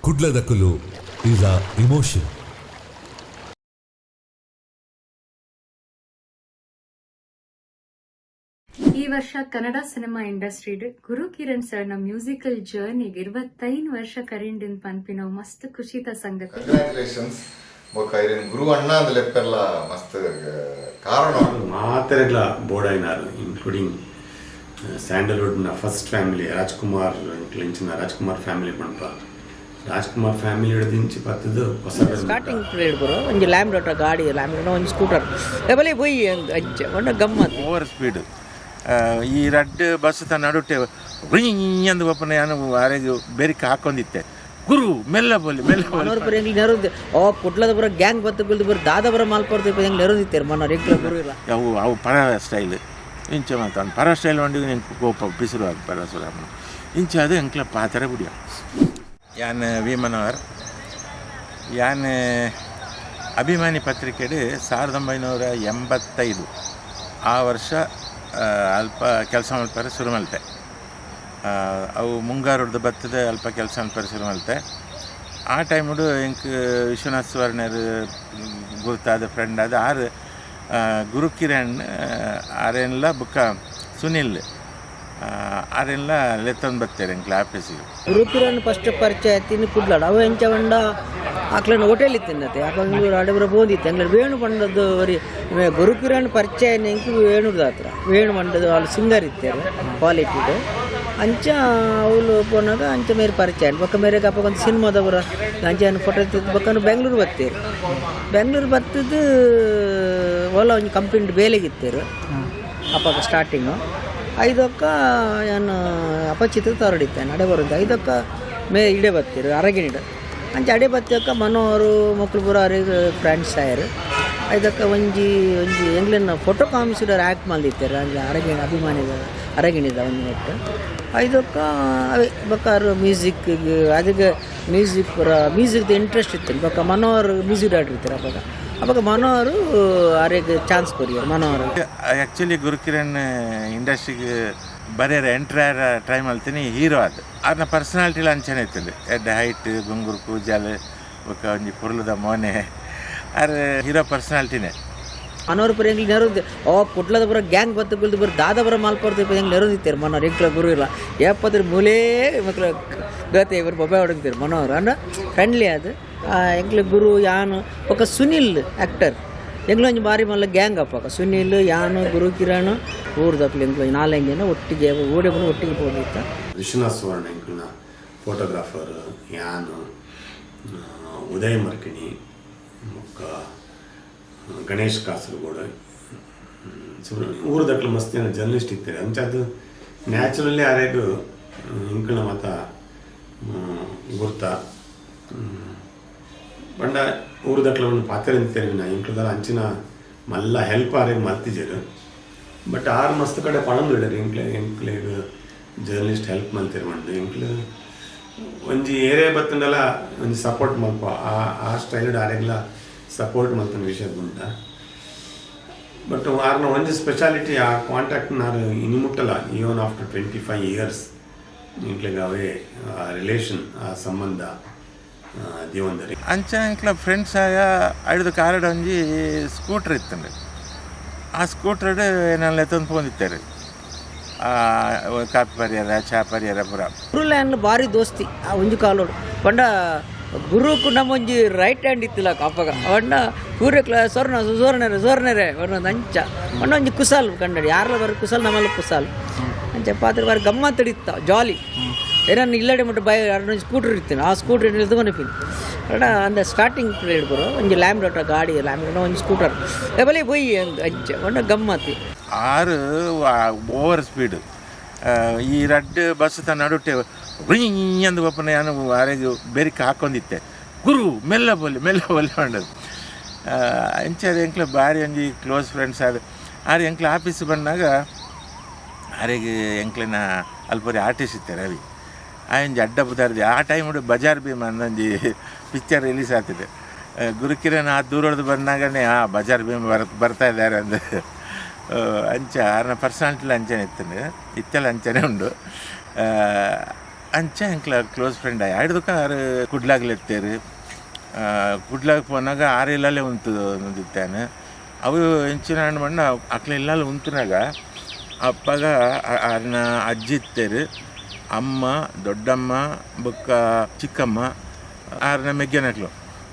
ಕುಡ್ಲದಕುಲು is a emotion. ಈ ವರ್ಷ Kannada cinema ಇಂಡಸ್ಟ್ರಿಡ್ ಗುರು Kiran sir ನ ಮ್ಯೂಸಿಕಲ್ ಜರ್ನಿಗೆ 25 ವರ್ಷ ಕರಿಂಡಿನ್ ಪನ್ಪಿನವು ಮಸ್ತ್ ಖುಷಿತ ಸಂಗತಿ. ಕಂಗ್ರ್ಯಾಚುಲೇಷನ್ಸ್. ಬೊಕ ಇರೆನ್ ಗುರು ಅಣ್ಣ ಅಂದ್ ಲೆಪ್ಪೆರ್ಲ ಮಸ್ತ್ ಕಾರಣ. ಮಾತೆರೆಗ್ಲ ಬೋಡಾಯಿನಾರ್, ಇನ್ಕ್ಲೂಡಿಂಗ್ ಸ್ಯಾಂಡಲ್ವುಡ್ನ ಫಸ್ಟ್ ಫ್ಯಾಮಿಲಿ ರಾಜ್ಕುಮಾರ್ ಇಂಚಿನ ರಾಜ್ಕುಮಾರ್ ಫ್ಯಾಮಿಲಿ ಪಣಪ. ರಾಜ್ಕುಮಾರ್ ಫ್ಯಾಮಿಲಿ ಹಿಡ್ದಿಂಚಿ ಪತ್ತದು ಹೊಸ. ಸ್ಟಾರ್ಟಿಂಗ್ ಪೀರಿಯಡ್ ಬರೋ ಒಂಜಿ ಲ್ಯಾಂಬ್ರೋಟ ಗಾಡಿ, ಲ್ಯಾಂಬ್ರೋಟ ಒಂಜಿ ಸ್ಕೂಟರ್ ಬಲೆ ಪೊಯ್ಯಿ ಅಂದ್ ಅಂಚ ಒಂಡ ಗಮ್ಮತ್. ಓವರ್ ಸ್ಪೀಡ್ ಈ ರಡ್ಡ್ ಬಸ್ ತ ನಡುಟೆ ಅಂದು ಬಪ್ಪನ ಯಾನು ಆರೆಗ್ ಬೆರಿಕ್ ಹಾಕೊಂಡಿತ್ತೆ. ಗುರು ಮೆಲ್ಲ ಬೋಲಿ, ಮೆಲ್ಲ ಬೋಲಿ. ಮನೋರ್ ಪುರ ಎಂಗ್ಲು ನೆರೊಂದು ಓ ಕುಡ್ಲದ ಪುರ ಗ್ಯಾಂಗ್ ಬತ್ತು ಕುಲ್ದು ಪುರ ದಾದ ಪುರ ಮಲ್ಪೊರ್ದು ಎಂಗ್ಲು ನೆರೊಂದಿತ್ತೆರ್ ಮನೋರ್ ಎಂಕ್ಲ ಗುರು ಇಲ್ಲ. ಅವು ಅವು ಪರ ಸ್ಟೈಲ್ ಇಂಚ ಮಾತ ಪರ ಸ್ಟೈಲ್ ವಂಡಿಗೆ ನಿಂಗೆ ಕೋಪ ಪಿಸುರು ಪರಶುರಾಮನ ಇಂಚ ಅದು ಎಂಕ್ಲ ಪಾತ್ರ ಬಿಡಿಯ. ಯಾನ್ ವಿ ಮನೋಹರ್. ಯಾನ್ ಅಭಿಮಾನಿ ಪತ್ರಿಕೆಡ್ 1985 ಆ ವರ್ಷ ಅಲ್ಪ ಕೆಲಸ ಮಲ್ಪರೆ ಶುರು ಮಲ್ತೆ. ಅವು ಮುಂಗಾರುಡ್ದು ಬತ್ತದ ಅಲ್ಪ ಕೆಲಸ ಮಲ್ಪರೆ ಶುರು ಮಲ್ತೆ. ಆ ಟೈಮುಡು ಎಂಕ್ ವಿಶ್ವನಾಥ್ ಸುವರ್ಣರ್ ಗುರ್ತಾದ ಫ್ರೆಂಡ್ ಆದ ಆರ್ ಗುರುಕಿರಣ್ ಆರೆನ್ಲ ಬುಕ್ಕ ಸುನಿಲ್ ಆರೆನ್ಲ ಲೆತ್ತೊಂದು ಬತ್ತೆರ್ ಎಂಕ್ಲ ಆಫೀಸಿಗೆ. ಗುರುಕಿರಣ್ ಫಸ್ಟ್ ಪರಿಚಯ ತಿನ್ನು ಕುಡ್ಲಾಡ್. ಅವು ಎಂಚ ಪಂಡ ಅಕ್ಲೆನ ಹೋಟೆಲ್ ಇತ್ತಿನ್ನತೆ ಅಪ್ಪ ಅಡೆ ಪೂರ ಪೋಂದಿತ್ತೆ. ಎಂಗ್ಲ ವೇಣು ಪಂಡದ್ದು ಒರಿ ಗುರುಕಿರಣ್ ಪರಿಚಯ ಎಂಕ್ ವೇಣುದ ಹತ್ರ. ವೇಣು ಪಂಡದ್ದು ಅವ್ಳು ಸಿಂಗರ್ ಇತ್ತೆರ್ ಕ್ವಾಲಿಟಿಡ್. ಅಂಚ ಅವ್ಲು ಪೋನಾಗ ಅಂಚ ಮೇರೆ ಪರಿಚಯ ಬೊಕ್ಕ ಮೇರೆಗೆ ಅಪ್ಪ ಒಂದು ಸಿನಿಮಾದ ಪೂರ ಅಂಚ ಫೋಟೋ ಬೊಕ್ಕ ಬೆಂಗ್ಳೂರು ಬತ್ತೀರು. ಬೆಂಗ್ಳೂರು ಬತ್ತದು ಓಲ ಒಂಜಿ ಕಂಪನಿ ಬೇಲೆಗಿತ್ತೇರು ಅಪ್ಪಗ ಸ್ಟಾರ್ಟಿಂಗು. ಐದಕ್ಕ ಏನು ಅಪಚಿತ ತರಡಿತ್ತೇನೆ ಅಡೆ ಬರೋದು. ಐದಕ್ಕ ಮೇ ಇಡೆ ಬತ್ತೀರು ಅರಗಿನಿಡ. ಅಂಚ ಅಡೆ ಬತ್ತಕ್ಕ ಮನೋರು ಮಕ್ಕಳು ಪೂರ ಅರೆಗ್ ಫ್ರೆಂಡ್ಸ್ ಆಯರು. ಐದಕ್ಕ ಒಂಜಿ ಒಂಜಿ ಎಂಗ್ಲೆನ್ನ ಫೋಟೋ ಕಾಮಿಸಿಡರ್ ಆ್ಯಕ್ಟ್ ಮಲ್ದಿತ್ತೆರ್ ಅಂಚ ಅರಗಿಣ ಅಭಿಮಾನಿದ ಅರಗಿಣಿದ ಒಂಜಿ ನೆಟ್. ಐದಕ್ಕ ಅವೇ ಬೊಕ್ಕ ಅರು ಮ್ಯೂಸಿಕ್ ಅದಕ್ಕೆ ಮ್ಯೂಸಿಕ್ ಪೂರ ಮ್ಯೂಸಿಕ್ದ ಇಂಟ್ರೆಸ್ಟ್ ಇತ್ತು. ಬೊಕ್ಕ ಮನೋಹರ್ ಮ್ಯೂಸಿಕ್ ಡೈರೆಕ್ಟರ್ ಇತ್ತೆರ್ ಅಪಗ. ಅಪಗ ಮನೋಹರು ಅರೆಗ್ chance courier Manohar. Actually Gurukiran ಇಂಡಸ್ಟ್ರಿಗೆ ಬರೆಯರ ಎಂಟ್ರ್ ಆಯರ ಟ್ರೈ ಮಲ್ತೀನಿ ಹೀರೋ ಅದು. ಆರ್ನ ಪರ್ಸನಾಲಿಟಿಲ ಅಂಚನೆ ಇತ್ತುಂಡು. ಎಡ್ಡೆ ಹೈಟ್, ಗುಂಗುರು ಕೂಜಲ್, ಬೊಕ್ಕ ಒಂಜಿ ಪೊರ್ಲುದ ಮೋನೆ. ಆರ್ ಹೀರೋ ಪರ್ಸನಾಲಿಟಿನೇ. ಮನೋರ್ ಪುರ ಎಂಗ್ಲು ನೆರೊಂದು ಓ ಕುಡ್ಲದ ಪೂರ ಗ್ಯಾಂಗ್ ಬತ್ತು ಕುಲ್ದು ಪೂರ ದಾದ ಪೂರ ಮಲ್ಪೊರ್ದು ಎಂಗ್ಲು ನೆರೊಂದಿತ್ತೆರ್ ಮನೋರ್ ಎಂಕ್ಲ ಗುರು ಇಲ್ಲ. ಏಪದ್ರ ಮೂಲೇ ಮಕ್ಳ ಗತೆ ಇವರು ಬೊಬ್ಬೆ ಹೊಡಂತಿರು ಮನೋಹರ್ ಅಂಡ ಫ್ರೆಂಡ್ಲಿ ಅದು. ಎಂಕ್ಲ ಗುರು ಯಾನು ಬೊಕ್ಕ ಸುನಿಲ್ ಆ್ಯಕ್ಟರ್ ಎಂಗ್ಲ ಒಂಜಿ ಬಾರಿ ಮಲ್ಲ ಗ್ಯಾಂಗ್ ಅಪ್ಪಕ. ಸುನಿಲ್ ಯಾನು ಗುರು ಕಿರಣ್ ಊರ್ದಕ್ಲು ಎಂಕ್ಲ ನಾಲ್ಕು ಜನ ಒಟ್ಟಿಗೆ ಓಡೆ ಬಂದು ಒಟ್ಟಿಗೆ ಪೋದಿತ್ತ. ವಿಶ್ವನಾಥ್ ಸುವರ್ಣ ಎಂಕಲ್ನ ಫೋಟೋಗ್ರಾಫರ್, ಯಾನು, ಉದಯ ಮರ್ಕಿಣಿ ಬೊಕ್ಕ ಗಣೇಶ್ ಕಾಸರಗೋಡು, ಊರುದಕ್ಲು ಮಸ್ತ್ ಜನ ಜರ್ನಲಿಸ್ಟ್ ಇತ್ತೆರ್. ಅಂಚ ಅದು ನ್ಯಾಚುರಲಿ ಆರೆಗ್ ಎಂಕಲ್ನ ಮಾತ ಗುರ್ತ. ಪಂಡ ಊರುದಕ್ಲು ಒಂದು ಪಾತೆರ ವಿನ ಎಂಕ್ಲುದಾಲ ಅಂಚಿನ ಮಲ್ಲ ಹೆಲ್ಪ್ ಆರೆಗ್ ಮಲ್ತಿಜೆರ್. ಬಟ್ ಆರ್ ಮಸ್ತ್ ಕಡೆ ಪಣೊಂದುಲ್ಲೆರ್ ಎಂಕ್ಲೆ ಎಂಕ್ಲೆಗ್ ಜರ್ನಲಿಸ್ಟ್ ಹೆಲ್ಪ್ ಮಲ್ತೆರ್ ಪಂದ್. ಎಂಕ್ಲು ಒಂಜಿ ಏರೇ ಬತ್ತುಂಡಲ ಒಂಜಿ ಸಪೋರ್ಟ್ ಮಲ್ಪ ಆ ಆ ಸ್ಟೈಲ್ಡ್ ಆರೆಗ್ಲ ಸಪೋರ್ಟ್ ಮಲ್ತನ ವಿಷಯ ಉಂಟ. ಬಟ್ ಆರ್ನ ಒಂಜಿ ಸ್ಪೆಷಾಲಿಟಿ ಆ ಕಾಂಟ್ಯಾಕ್ಟ್ ಆರ್ ಇನಿ ಮುಟ್ಟಲ even after 25 years ಎಂಕ್ಲೆಗ್ ಅವೇ ರಿಲೇಷನ್, ಆ ಸಂಬಂಧ ದೀವೊಂದೆರ್. ಅಂಚ ಎಂಕ್ಲ ಫ್ರೆಂಡ್ಸ್ ಆಯ. ಐಡ್ದು ಕಾರಡ್ ಒಂಜಿ ಸ್ಕೂಟ್ರ್ ಇತ್ತುಂಡು. ಆ ಸ್ಕೂಟ್ರಡ್ ಎನ್ನನ್ ಲೆತ್ತೊಂದು ಪೋಂದಿತ್ತೆರ್ ಕಾಪಿ ಪರಿಯರ, ಚಾ ಪರಿಯರ ಪೂರ. ಗುರುಲ್ಯಾನ್ ಬಾರಿ ದೋಸ್ತಿ ಆ ಒಂಜಿ ಕಾಲೋಡು. ಪಂಡ ಗುರುಕು ನಮ್ಮ ಒಂಜಿ ರೈಟ್ ಹ್ಯಾಂಡ್ ಇತ್ತಿಲ್ಲ ಅಪ್ಪಗ. ಪಂಡ ಪೂರ ಕ್ಲಾ ಸೊರ್ಣ ಸೋರ್ಣರೆ ಸೋರ್ಣರೆ ಒಂದೊಂದು ಅಂಚ ಪಂಡ ಒಂಜಿ ಕುಸಾಲ್ ಕಂಡಡಿ ಯಾರ್ಲ ಬರ ಕುಸಾಲ್ ನಮ್ಮಲ್ಲ ಕುಸಾಲ್ ಅಂಚ ಪಾತ್ರ ಬಾರಿ ಗಮ್ಮತ್ ಇತ್ತ ಜಾಲಿ. ಏನನ್ನ ಇಲ್ಲಡೆ ಮುಟ್ಟ ಬೈ ಒಂಜಿ ಸ್ಕೂಟರ್ ಇರ್ತೀನಿ. ಆ ಸ್ಕೂಟರ್ ನಿಲ್ತ್ಕೊಂಡು ಪಂಡ ಅಂದ ಸ್ಟಾರ್ಟಿಂಗ್ ಪೀರಿಯಡ್ ಬರೋ ಒಂಜಿ ಲ್ಯಾಂಬ್ರೋಟ ಗಾಡಿ, ಲ್ಯಾಂಬ್ರೋಟ ಒಂಜಿ ಸ್ಕೂಟರ್ ಬಲೆ ಪೊಯ್ಯಿ ಅಂಚ ಪಂಡ ಗಮ್ಮತ್ತಿ. ಆರು ಓವರ್ ಸ್ಪೀಡ್ ಈ ರಡ್ಡ್ ಬಸ್ ತ ನಡುಟೆ ಅಂದು ಬಪ್ಪನ ಯಾನು ಆರೆಗ್ ಬೆರಿಕ್ ಹಾಕೊಂಡಿತ್ತೆ. ಗುರು ಮೆಲ್ಲ ಬೋಲಿ, ಮೆಲ್ಲ ಬೋಲಿ ಪಂಡದು. ಅಂಚ ಎಂಕ್ಲ ಬಾರಿ ಒಂಜಿ ಕ್ಲೋಸ್ ಫ್ರೆಂಡ್ಸ್ ಆದ್. ಆರ್ ಎಂಕ್ಲ ಆಫೀಸ್ ಬನ್ನಾಗ ಆರೆಗ್ ಎಂಕ್ಲೆನ ಅಲ್ಪೊರಿ ಆರ್ಟಿಸ್ಟ್ ಇತ್ತೆ ರವಿ. ಆ ಒಂಜಿ ಅಡ್ಡ ಪುದರ್ದಿ. ಆ ಟೈಮ್ಡ್ ಬಜಾರ್ ಭೀಮ ಒಂಜಿ ಪಿಕ್ಚರ್ ರಿಲೀಸ್ ಆಗ್ತಿದೆ. ಗುರುಕಿರಣ್ ಆ ದೂರಡ್ದು ಬಂದಾಗನೇ ಆ ಬಜಾರ್ ಭೀಮ ಬರ್ತಾ ಇದ್ದಾರೆ ಅಂದ್. ಅಂಚ ಆರ್ನ ಪರ್ಸನಾಲಿಟಿಲ ಅಂಚನೆ ಇತ್ತುಂಡು, ಇತ್ತೆಲ ಅಂಚನೆ ಉಂಡು. ಅಂಚ ಎಂಕ್ಲ ಕ್ಲೋಸ್ ಫ್ರೆಂಡ್ ಆಯ್ ಆಯ್ದಕ್ಕ ಆರು ಕುಡ್ಲಾಗ್ಲೆತ್ತೇರು. ಕುಡ್ಲಾಗ ಪೋನಾಗ ಆರು ಇಲ್ಲಲ್ಲೇ ಉಂತು ಇತ್ತೇನೆ. ಅವು ಎಂಚಿನ ಹಣ್ಣು ಮಣ್ಣ ಅಕ್ಲ ಇಲ್ಲಲ್ಲಿ ಉಂತುನಾಗ ಅಪ್ಪಗ ಆರ್ನ ಅಜ್ಜಿ ಇತ್ತೇರು, ಅಮ್ಮ, ದೊಡ್ಡಮ್ಮ, ಬೊಕ್ಕ ಚಿಕ್ಕಮ್ಮ, ಆರ್ನ ಮೆಗ್ಗೆನಕ್ಲು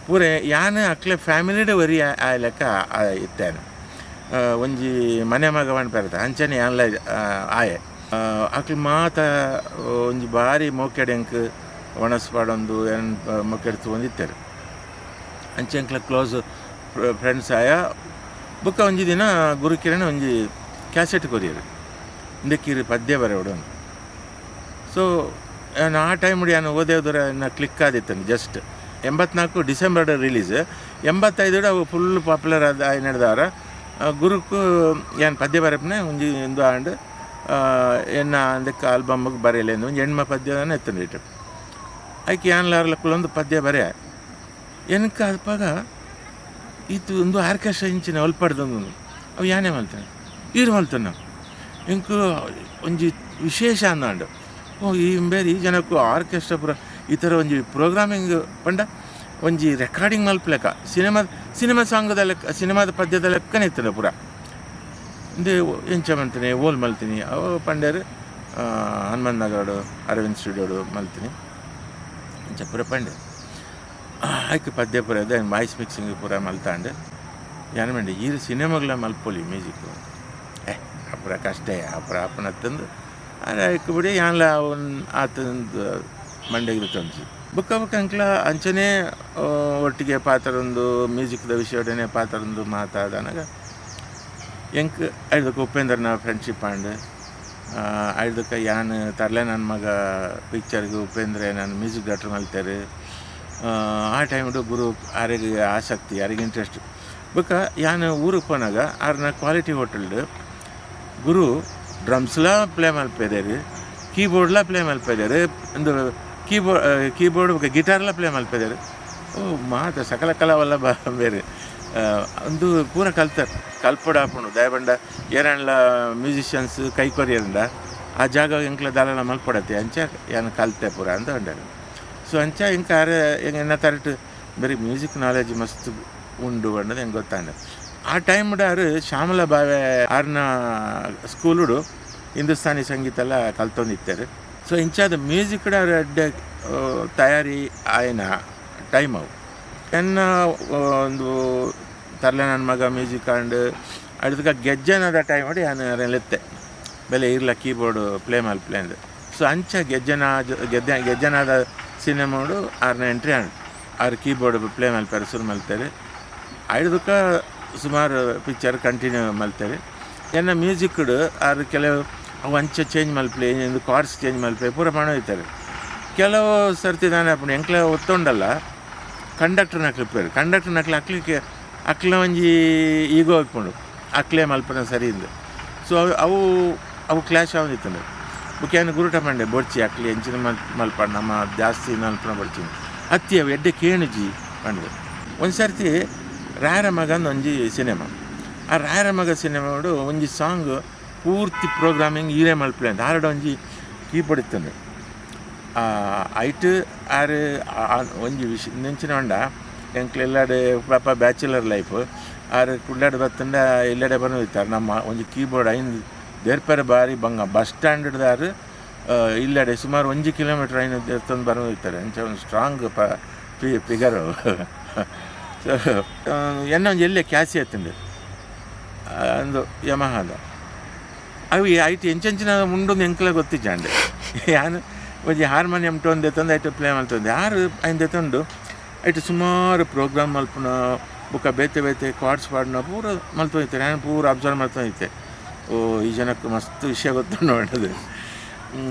ಪೂರೆ ಯಾನ್ ಅಕ್ಲೆ ಫ್ಯಾಮಿಲಿಡೆ ಒರಿ ಆಯ್ಲೆಕ್ಕ ಇತ್ತೇನೆ. ಒಂಜಿ ಮನೆ ಮಗ ಪನ್ಪೆರ್ತ ಅಂಚನೆ ಯಾನ್ಲ ಆಯೆ. ಅಕ್ಲು ಮಾತ ಒಂಜಿ ಬಾರಿ ಮೋಕೆಡ್ ಎಂಕ್ ಒಣಸ್ ಪಾಡೊಂದು ಏನ್ ಮೊಕೆಡ್ ತೂವೊಂದಿತ್ತೆರ್. ಅಂಚೆ ಎಂಕ್ಲ ಕ್ಲೋಸ್ ಫ್ರೆಂಡ್ಸ್ ಆಯ. ಬೊಕ್ಕ ಒಂಜಿ ದಿನ ಗುರುಕಿರಣ್ ಒಂಜಿ ಕ್ಯಾಸೆಟ್ ಕೊರಿಯೆರ್, ಇಂದಕ್ಕಿರು ಪದ್ಯ ಬರೆವಡು. ಸೊ ಯಾನ್ ಆ ಟೈಮ್ ಯಾನ್ ಓದೇವ್ದರ ಎನ್ನ ಕ್ಲಿಕ್ ಆದಿತ್ತಂದು. ಜಸ್ಟ್ 84 ಡಿಸೆಂಬರ್ ರಿಲೀಸ್, 85 ಅವು ಫುಲ್ ಪಾಪ್ಯುಲರ್ ಆದ ಆಯ್ನಡ್ದಾರ. ಗುರುಕು ಯಾನ್ ಪದ್ಯ ಬರೆಪನೆ ಒಂಜಿ ಇಂದು ಆಂಡ್ ಎನ್ನ ಅಂದಕ್ಕೆ ಆಲ್ಬಮ್ಗೆ ಬರೆಯಲೆ ಒಂಜಿ ಎಣ್ಮ ಪದ್ಯನ ಎತ್ತಂಡು ಇಟ್ಟು ಐಕೆ ಯಾನ್ಲಾರ್ಲ ಕುಲೊಂದು ಪದ್ಯ ಬರೆಯ. ಎನಕ ಅಲ್ಪಾಗ ಇತ್ತು ಒಂದು ಆರ್ಕೆಸ್ಟ್ರಾ ಇಂಚಿನ ಒಲ್ಪಡ್ದೊಂದು ಅವು ಯಾನೇ ಮಲ್ತಾನೆ ಈರು ಮಲ್ತಾನೆ ಎಂಕು ಒಂಜಿ ವಿಶೇಷ ಅಂದಾಂಡು. ಓ ಈ ಬೇರೆ ಈ ಜನಕ್ಕೂ ಆರ್ಕೆಸ್ಟ್ರಾ ಪೂರ ಈ ಥರ ಒಂಜಿ ಪ್ರೋಗ್ರಾಮಿಂಗ್ ಪಂಡ ಒಂಜಿ ರೆಕಾರ್ಡಿಂಗ್ ಮಲ್ಪಲೆಕ್ಕ ಸಿನಿಮಾ ಸಿನಿಮಾ ಸಾಂಗ್ದ ಲೆಕ್ಕ ಸಿನಿಮಾದ ಪದ್ಯದ ಲೆಕ್ಕನೇ ಇತ್ತಲ್ಲ ಪೂರ. ಇಂದು ಎಂಚ ಮಲ್ತೀನಿ ಓಲ್ ಮಲ್ತೀನಿ ಅವು ಪಂಡ್ಯಾರು ಹನುಮಂತ ನಗರಡು ಅರವಿಂದ್ ಸ್ಟುಡಿಯೋಡು ಮಲ್ತೀನಿ ಇಂಚ ಪೂರ ಪಂಡೆ. ಆಯ್ಕೆ ಪದ್ಯ ಪೂರ ಅದೇ ವಾಯ್ಸ್ ಮಿಕ್ಸಿಂಗ್ ಪೂರ ಮಲ್ತಾಂಡು. ಯಾನ್ ಮಂಡೆ ಈ ಸಿನಿಮಾಗಳ ಮಲ್ಪೊಲಿ ಮ್ಯೂಸಿಕ್ ಅಪುರ ಕಷ್ಟ ಅಪುರ ಅಪ್ಪನ ತಂದು ಅರೆ ಆಯ್ಕೆ ಬಿಡಿ ಯಾನ್ಲ ಅವನ್ ಆತಂದು ಮಂಡೆಗೆ ತಂದು ಬೊಕ್ಕ ಬೊಕ್ಕ ಅಂಕ್ಲ ಅಂಚನೆ ಒಟ್ಟಿಗೆ ಪಾತ್ರೊಂದು ಮ್ಯೂಸಿಕ್ದ ವಿಷಯಡನೆ ಪಾತ್ರೊಂದು ಮಾತಾದನಗ ಎಂಕ್ ಐದಕ್ಕೆ ಉಪೇಂದ್ರನ ಫ್ರೆಂಡ್ಶಿಪ್ ಆಂಡ್. ಐದಕ್ಕೆ ಯಾನ್ ತರ್ಲೆ ನನ್ನ ಮಗ ಪಿಕ್ಚರ್ಗೆ ಉಪೇಂದ್ರ ನಾನು ಮ್ಯೂಸಿಕ್ ಡೈರೆಕ್ಟರ್ ಮಲ್ತೇರು. ಆ ಟೈಮ್ಡು ಗುರು ಆರಿಗೆ ಆಸಕ್ತಿ ಯಾರಿಗೆ ಇಂಟ್ರೆಸ್ಟ್. ಬೊಕ್ಕ ಯಾನ್ ಊರಿಗೆ ಪೋನಾಗ ಆರ್ನ ಕ್ವಾಲಿಟಿ ಹೋಟೆಲ್ಡ್ ಗುರು ಡ್ರಮ್ಸ್ಲ ಪ್ಲೇ ಮಲ್ಪೆದೇರು, ಕೀಬೋರ್ಡ್ಲ ಪ್ಲೇ ಮಲ್ಪೆದೇರು, ಒಂದು ಕೀಬೋರ್ಡ್ ಬೊಕ್ಕ ಗಿಟಾರ್ಲ ಪ್ಲೇ ಮಲ್ಪೆದೇರು. ಓ ಮಾತ ಸಕಲ ಕಲಾವಲ್ಲ ಬೇರೆ ಒಂದು ಪೂರ ಕಲ್ತರ್ ಕಲ್ಪಡ ಆಪುಂಡು. ದಯಬಂಡ ಏರನ್ಲ ಮ್ಯೂಸಿಷಿಯನ್ಸ್ ಕೈ ಕೊರಿಯರಂಡ ಆ ಜಾಗ ಎಂಕ್ಲ ದಾಲನ ಮಲ್ಪಡತ್ತೆ ಅಂಚ ಯಾನ್ ಕಲ್ತೆ ಪೂರ ಅಂತ ಉಂಡಾರೆ. ಸೊ ಅಂಚ ಎಂಕ ಆರೆ ಎನ್ನ ತರಟ್ ಬರೀ ಮ್ಯೂಸಿಕ್ ನಾಲೆಜ್ ಮಸ್ತ್ ಉಂಡು ಅನ್ನೋದು ಹೆಂಗೆ ಗೊತ್ತಾಂಡ. ಆ ಟೈಮ್ ಆರು ಶ್ಯಾಮಲ ಬಾವೆ ಆರ್ನ ಸ್ಕೂಲುಡು ಹಿಂದೂಸ್ತಾನಿ ಸಂಗೀತ ಎಲ್ಲ ಕಲ್ತೊಂದಿತ್ತಾರೆ. ಸೊ ಇಂಚಾದ ಮ್ಯೂಸಿಕ್ ಅಡ್ಡೆ ತಯಾರಿ ಆಯ್ನ ಟೈಮ್ ಅವು. ಎನ್ನ ಒಂದು ತರ್ಲೆ ನನ್ನ ಮಗ ಮ್ಯೂಸಿಕ್ ಆಂಡ್ ಅಡ್ದಕ್ಕೆ ಗೆಜ್ಜೆನದ ಟೈಮ್ ಮಾಡಿ ನಾನು ಲೆತ್ತೆ ಬೆಲೆ ಇರ್ಲ ಕೀಬೋರ್ಡ್ ಪ್ಲೇ ಮಲ್ಪ್ಲೆ ಅಂದ್. ಸೊ ಅಂಚ ಗೆಜ್ಜೆನಾದ ಸಿನಿಮಾಡು ಆರ್ನ ಎಂಟ್ರಿ ಆಂಡ್ ಆರು ಕೀಬೋರ್ಡ್ ಪ್ಲೇ ಮಲ್ಪಾರೆ ಶುರು ಮಲ್ತಾರೆ. ಐದಕ್ಕೆ ಸುಮಾರು ಪಿಕ್ಚರ್ ಕಂಟಿನ್ಯೂ ಮಲ್ತಾರೆ. ಎನ್ನ ಮ್ಯೂಸಿಕ್ಡು ಆರು ಕೆಲವು ಅವು ಅಂಚ ಚೇಂಜ್ ಮಲ್ಪ್ಲೆ ಒಂದು ಕಾರ್ಡ್ಸ್ ಚೇಂಜ್ ಮಲ್ಪ್ಲೆ ಪೂರ ಇರ್ತಾರೆ. ಕೆಲವು ಸರ್ತಿ ದಾನೆ ಅಪ್ಪುಂಡು ಎಂಕ್ಲ ಒತ್ತೊಂಡಲ್ಲ ಕಂಡಕ್ಟರ್ನ ಅಕ್ಲು ಕಂಡಕ್ಟರ್ನ ಅಕ್ಲು ಅಕ್ಲಿಕ್ಕೆ ಅಕ್ಲ ಒಂಜಿ ಈಗೋ ಇಪ್ಪುಂಡು ಅಕ್ಲೆ ಮಲ್ಪನ ಸರಿ ಇಂದು. ಸೊ ಅವು ಅವು ಕ್ಲಾಶ್ ಆವೊಂದಿತ್ತಂಡು. ಬೊಕ್ಕ ಯಾನ್ ಗುರುಟ ಪಂಡೆ ಬೊಡ್ಚಿ ಅಕ್ಲಿ ಎಂಚಿನ ಮಲ್ಪಂಡ ನಮ್ಮ ಜಾಸ್ತಿ ಮಲ್ಪನ ಬೊಡ್ಚಿ ಅತ್ತಿ ಅವು ಎಡ್ಡೆ ಕೇಣುಜಿ ಪಂಡ್ದು. ಒಂದು ಸರ್ತಿ ರಾಯರ ಮಗಂದು ಒಂಜಿ ಸಿನಿಮಾ, ಆ ರಾಯರ ಮಗ ಸಿನಿಮಾಡು ಒಂಜಿ ಸಾಂಗ್ ಪೂರ್ತಿ ಪ್ರೋಗ್ರಾಮಿಂಗ್ ಈರೇ ಮಲ್ಪಲೆ ಅಂತ ಆರಡ ಒಂಜಿ ಕೀಬೋರ್ಡ್ ಇತ್ತಂದು. ಐಟ್ ಆರು ಒಂಜಿ ವಿಷ ನೆಂಚಿನ ಉಂಡ ಎಂಕ್ಲು ಎಲ್ಲಾಡೆ ಪಾಪ ಬ್ಯಾಚುಲರ್ ಲೈಫ್ ಆರು ಕುಡ್ಲಾಡ್ ಬತ್ತಂಡ ಎಲ್ಲೆಡೆ ಬರೋದಿತ್ತಾರೆ. ನಮ್ಮ ಒಂಜಿ ಕೀಬೋರ್ಡ್ ಐನ್ ದೇರ್ಪೆರೆ ಬಾರಿ ಬಂಗ ಬಸ್ ಸ್ಟ್ಯಾಂಡ್ದಾರು ಇಲ್ಲಡೆ ಸುಮಾರು 1 ಕಿಲೋಮೀಟ್ರ್ ಐನ್ ದೇರ್ತಂದು ಬರೋದಿತ್ತಾರೆ. ಅಂಚ ಒಂದು ಸ್ಟ್ರಾಂಗ್ ಫಿಗರು. ಸೊ ಎನ್ನ ಒಂಜಿ ಎಲ್ಲೆ ಕ್ಯಾಸಿ ಎತ್ತುಂಡು ಅಂದು ಯಮಹಾದ ಅವು ಈ ಐಟ್ ಎಂಚೆಂಚಿನ ಉಂಡೊಂದು ಎಂಕ್ಲ ಗೊತ್ತಿಜ್ಜಾಂಡೆ. ಯಾನ್ ಒಂಜಿ ಹಾರ್ಮೋನಿಯಂ ಟೋನ್ ದೆತ್ತೊಂದು ಐಟ್ ಪ್ಲೇ ಮಲ್ತೊಂದು ಯಾರು ಐನ್ ದೆತ್ತೊಂಡು ಐಟ್ ಸುಮಾರು ಪ್ರೋಗ್ರಾಮ್ ಮಲ್ಪುನ ಬೊಕ್ಕ ಬೇತೆ ಬೇತೆ ಕಾರ್ಡ್ಸ್ ಪಾಡುನ ಪೂರ ಮಲ್ತೊಂದಿತ್ತೆ. ನಾನು ಪೂರ ಅಬ್ಸರ್ವ್ ಮಲ್ತೊಂದಿತ್ತೆ. ಓ ಈ ಜನಕ್ಕೆ ಮಸ್ತ್ ವಿಷಯ ಗೊತ್ತುಂಡು ಪಂಡದು.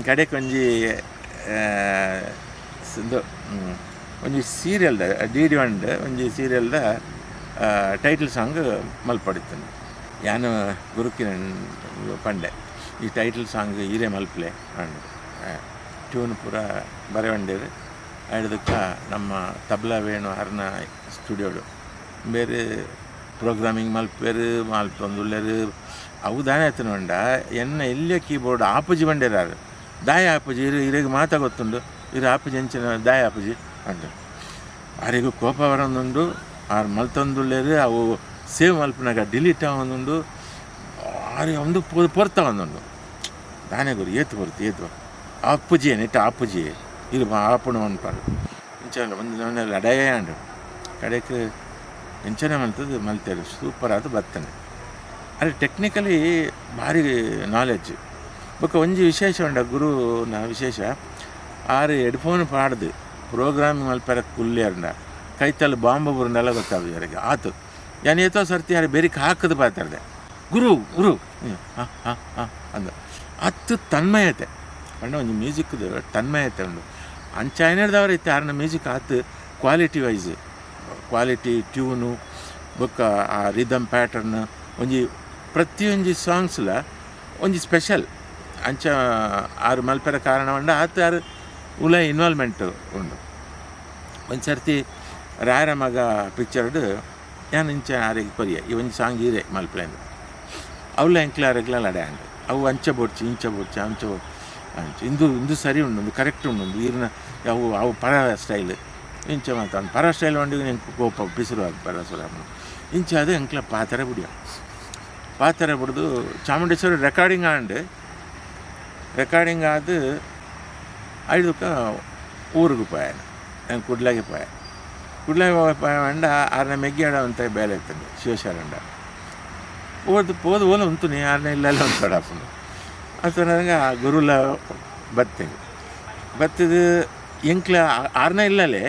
ಕಡೆಕ್ ಒಂಜಿ ಇಂದು ಒಂಜಿ ಸೀರಿಯಲ್ದ ಡಿ ಡಿ ಒಂಡ್ ಒಂಜಿ ಸೀರಿಯಲ್ದ ಟೈಟಲ್ ಸಾಂಗ್ ಮಲ್ಪಡಿತ್ತಂದು. ಯಾನ್ ಗುರುಕಿರಣ್ ಪಂಡೆ ಈ ಟೈಟಲ್ ಸಾಂಗ್ ಈರೆ ಮಲ್ಪಲೆ ಪಂಡೆ. ಟ್ಯೂನ್ ಪೂರ ಬರೆವಂಡೇರು. ಐಡ್ದಕ್ಕ ನಮ್ಮ ತಬ್ಲಾ ವೇಣು ಅರ್ನ ಸ್ಟುಡಿಯೋಡು ಬೇರೆ ಪ್ರೋಗ್ರಾಮಿಂಗ್ ಮಲ್ಪೇರು ಮಲ್ಪೊಂದುಲ್ಲೆರ್. ಅವು ದಾನೆ ಆತನ ಉಂಡ ಎನ್ನ ಎಲ್ಲಿಯ ಕೀಬೋರ್ಡ್ ಆಪುಜಿ ಬಂಡೇರಾರು ದಾಯ ಆಪುಜಿ ಇರು ಇರೆಗ್ ಮಾತ ಗೊತ್ತುಂಡು ಇರು ಆಪುಜಿ ಎಂಚಿನ ದಾಯ ಆಪುಜಿ ಅಂಡ ಆರೆಗ್ ಕೋಪ ಬರೋದುಂಡು ಆರು ಮಲ್ತೊಂದುಲ್ಲೇರು ಅವು ಸೇವ್ ಮಲ್ಪನಾಗ ಡಿಲೀಟ್ ಆವೊಂದುಂಡು ಆರು ಒಂದು ಪೊರ್ತ ಒಂದುಂಡು ದಾನೆ ಗುರು ಏತು ಬರುತ್ತೆ ಏತು ಆಪುಜಿ ನೆಟ್ಟ ಆಪುಜಿ ಇದು ಆಪುಣ ಅನ್ಪಾಡು ಇಂಚ ಒಂದು ಲಡಾಯೇ ಅಂಡು ಕಡೆಗೆ ಎಂಚನೆ ಮಲ್ತದ್ದು ಮಲ್ತೇರು ಸೂಪರ್ ಆದ ಬರ್ತೇನೆ. ಅರೆ ಟೆಕ್ನಿಕಲಿ ಭಾರಿ ನಾಲೆಜ್. ಬೊಕ್ಕ ಒಂಜಿ ವಿಶೇಷ ಉಂಡ ಗುರುನ ವಿಶೇಷ ಆರು ಹೆಡ್ಫೋನ್ ಪಾಡ್ದು ಪ್ರೋಗ್ರಾಮಿಂಗ್ ಮಲ್ಪೆರ ಕುಲ್ಲೇರ್ಂಡ ಕೈತಲ್ಲಿ ಬಾಂಬು ಬುರುಂಡೆಲ್ಲ ಗೊತ್ತಾಗ ಯಾರಿಗೆ ಆತು ಯಾನ್ ಏತೋ ಸರ್ತಿ ಯಾರು ಬೆರಿಕ್ ಹಾಕದು ಪಾತಾರ್ದೆ ಗುರು ಗುರು ಹಾಂ ಹಾಂ ಹಾಂ ಅಂದ ಅತ್ತು ತನ್ಮಯತೆ ಪಂಡ ಒಂಜಿ ಮ್ಯೂಸಿಕ್ದು ತನ್ಮಯತೆ ಉಂಡು ಅಂಚ ಐನರ್ದವ್ರು ಇತ್ತೆ ಆರ್ನ ಮ್ಯೂಸಿಕ್ ಆತು quality wise quality tune ಬೊಕ್ಕ ಆ ರಿದಮ್ ಪ್ಯಾಟರ್ನ್ ಒಂಜಿ ಪ್ರತಿಯೊಂಜಿ ಸಾಂಗ್ಸ್ಲ ಒಂಜಿ ಸ್ಪೆಷಲ್ ಅಂಚ ಆರು ಮಲ್ಪೆರ ಕಾರಣ ಉಂಡು ಆತ ಆರು ಉಲ ಇನ್ವಾಲ್ವ್ಮೆಂಟ್ ಉಂಡು. ಒಂದು ಸರ್ತಿ ರಾಯರ ಮಗ ಪಿಕ್ಚರ್ಡ್ ಯಾನ್ ಇಂಚ ಆರಿಗೆ ಕೊರಿಯ ಈ ಒಂಜಿ ಸಾಂಗ್ ಈರೆ ಮಲ್ಪಲೆ ಅವಳ ಎಂಕ್ಲ ಆರೆಗ್ಲ ಲಡೆ ಅಂಡು ಅವು ಅಂಚ ಬೋಡ್ಚಿ ಇಂಚ ಬೋಡ್ಚಿ ಅಂಚ ಅಂಚ ಇಂದು ಇಂದು ಸರಿ ಉಂಡು ಒಂದು ಕರೆಕ್ಟ್ ಉಂಡು ಒಂದು ಈರಿನ ಅವು ಅವು ಪರ ಸ್ಟೈಲ್ ಇಂಚ ಮಾತ ಪರ ಸ್ಟೈಲ್ వండిಗೆ ಎಂಕ್ ಕೋಪ ಬಿಸಿರು ಅದು ಪರಸುರ ಇಂಚ ಅದು ಎಂಕ್ಲ ಪಾತ್ರೆ ಬಿಡಿಯ ಪಾತ್ರೆ ಬಿಡ್ದು ಚಾಮುಂಡೇಶ್ವರಿ ರೆಕಾರ್ಡಿಂಗ್ ಆಂಡ್ ರೆಕಾರ್ಡಿಂಗ್ ಆದ ಐದಕ್ಕ ಊರಿಗೆ ಪೋಯಾನ ನಾನು ಕುಡ್ಲಾಗೆ ಪೋಯ ಕುಡ್ಲಾಗೆ ಪೋಯ ಆರನೇ ಮೆಗ್ಗಿಯಾಡ ಅಂತ ಬೇಲೆ ಇರ್ತದೆ ಶಿವಶರಂಡ ಹೋದು ಪೋದು ಓಲ ಉಂಟು ನೀ ಆರನೇ ಇಲ್ಲೆಲ್ಲ ಉಂಟು ಅಂತ ನನಗೆ ಆ ಗುರುಲ ಬತ್ತೇನೆ ಬತ್ತದ ಎಂಕ್ಲ ಆರನೇ ಇಲ್ಲಲೇ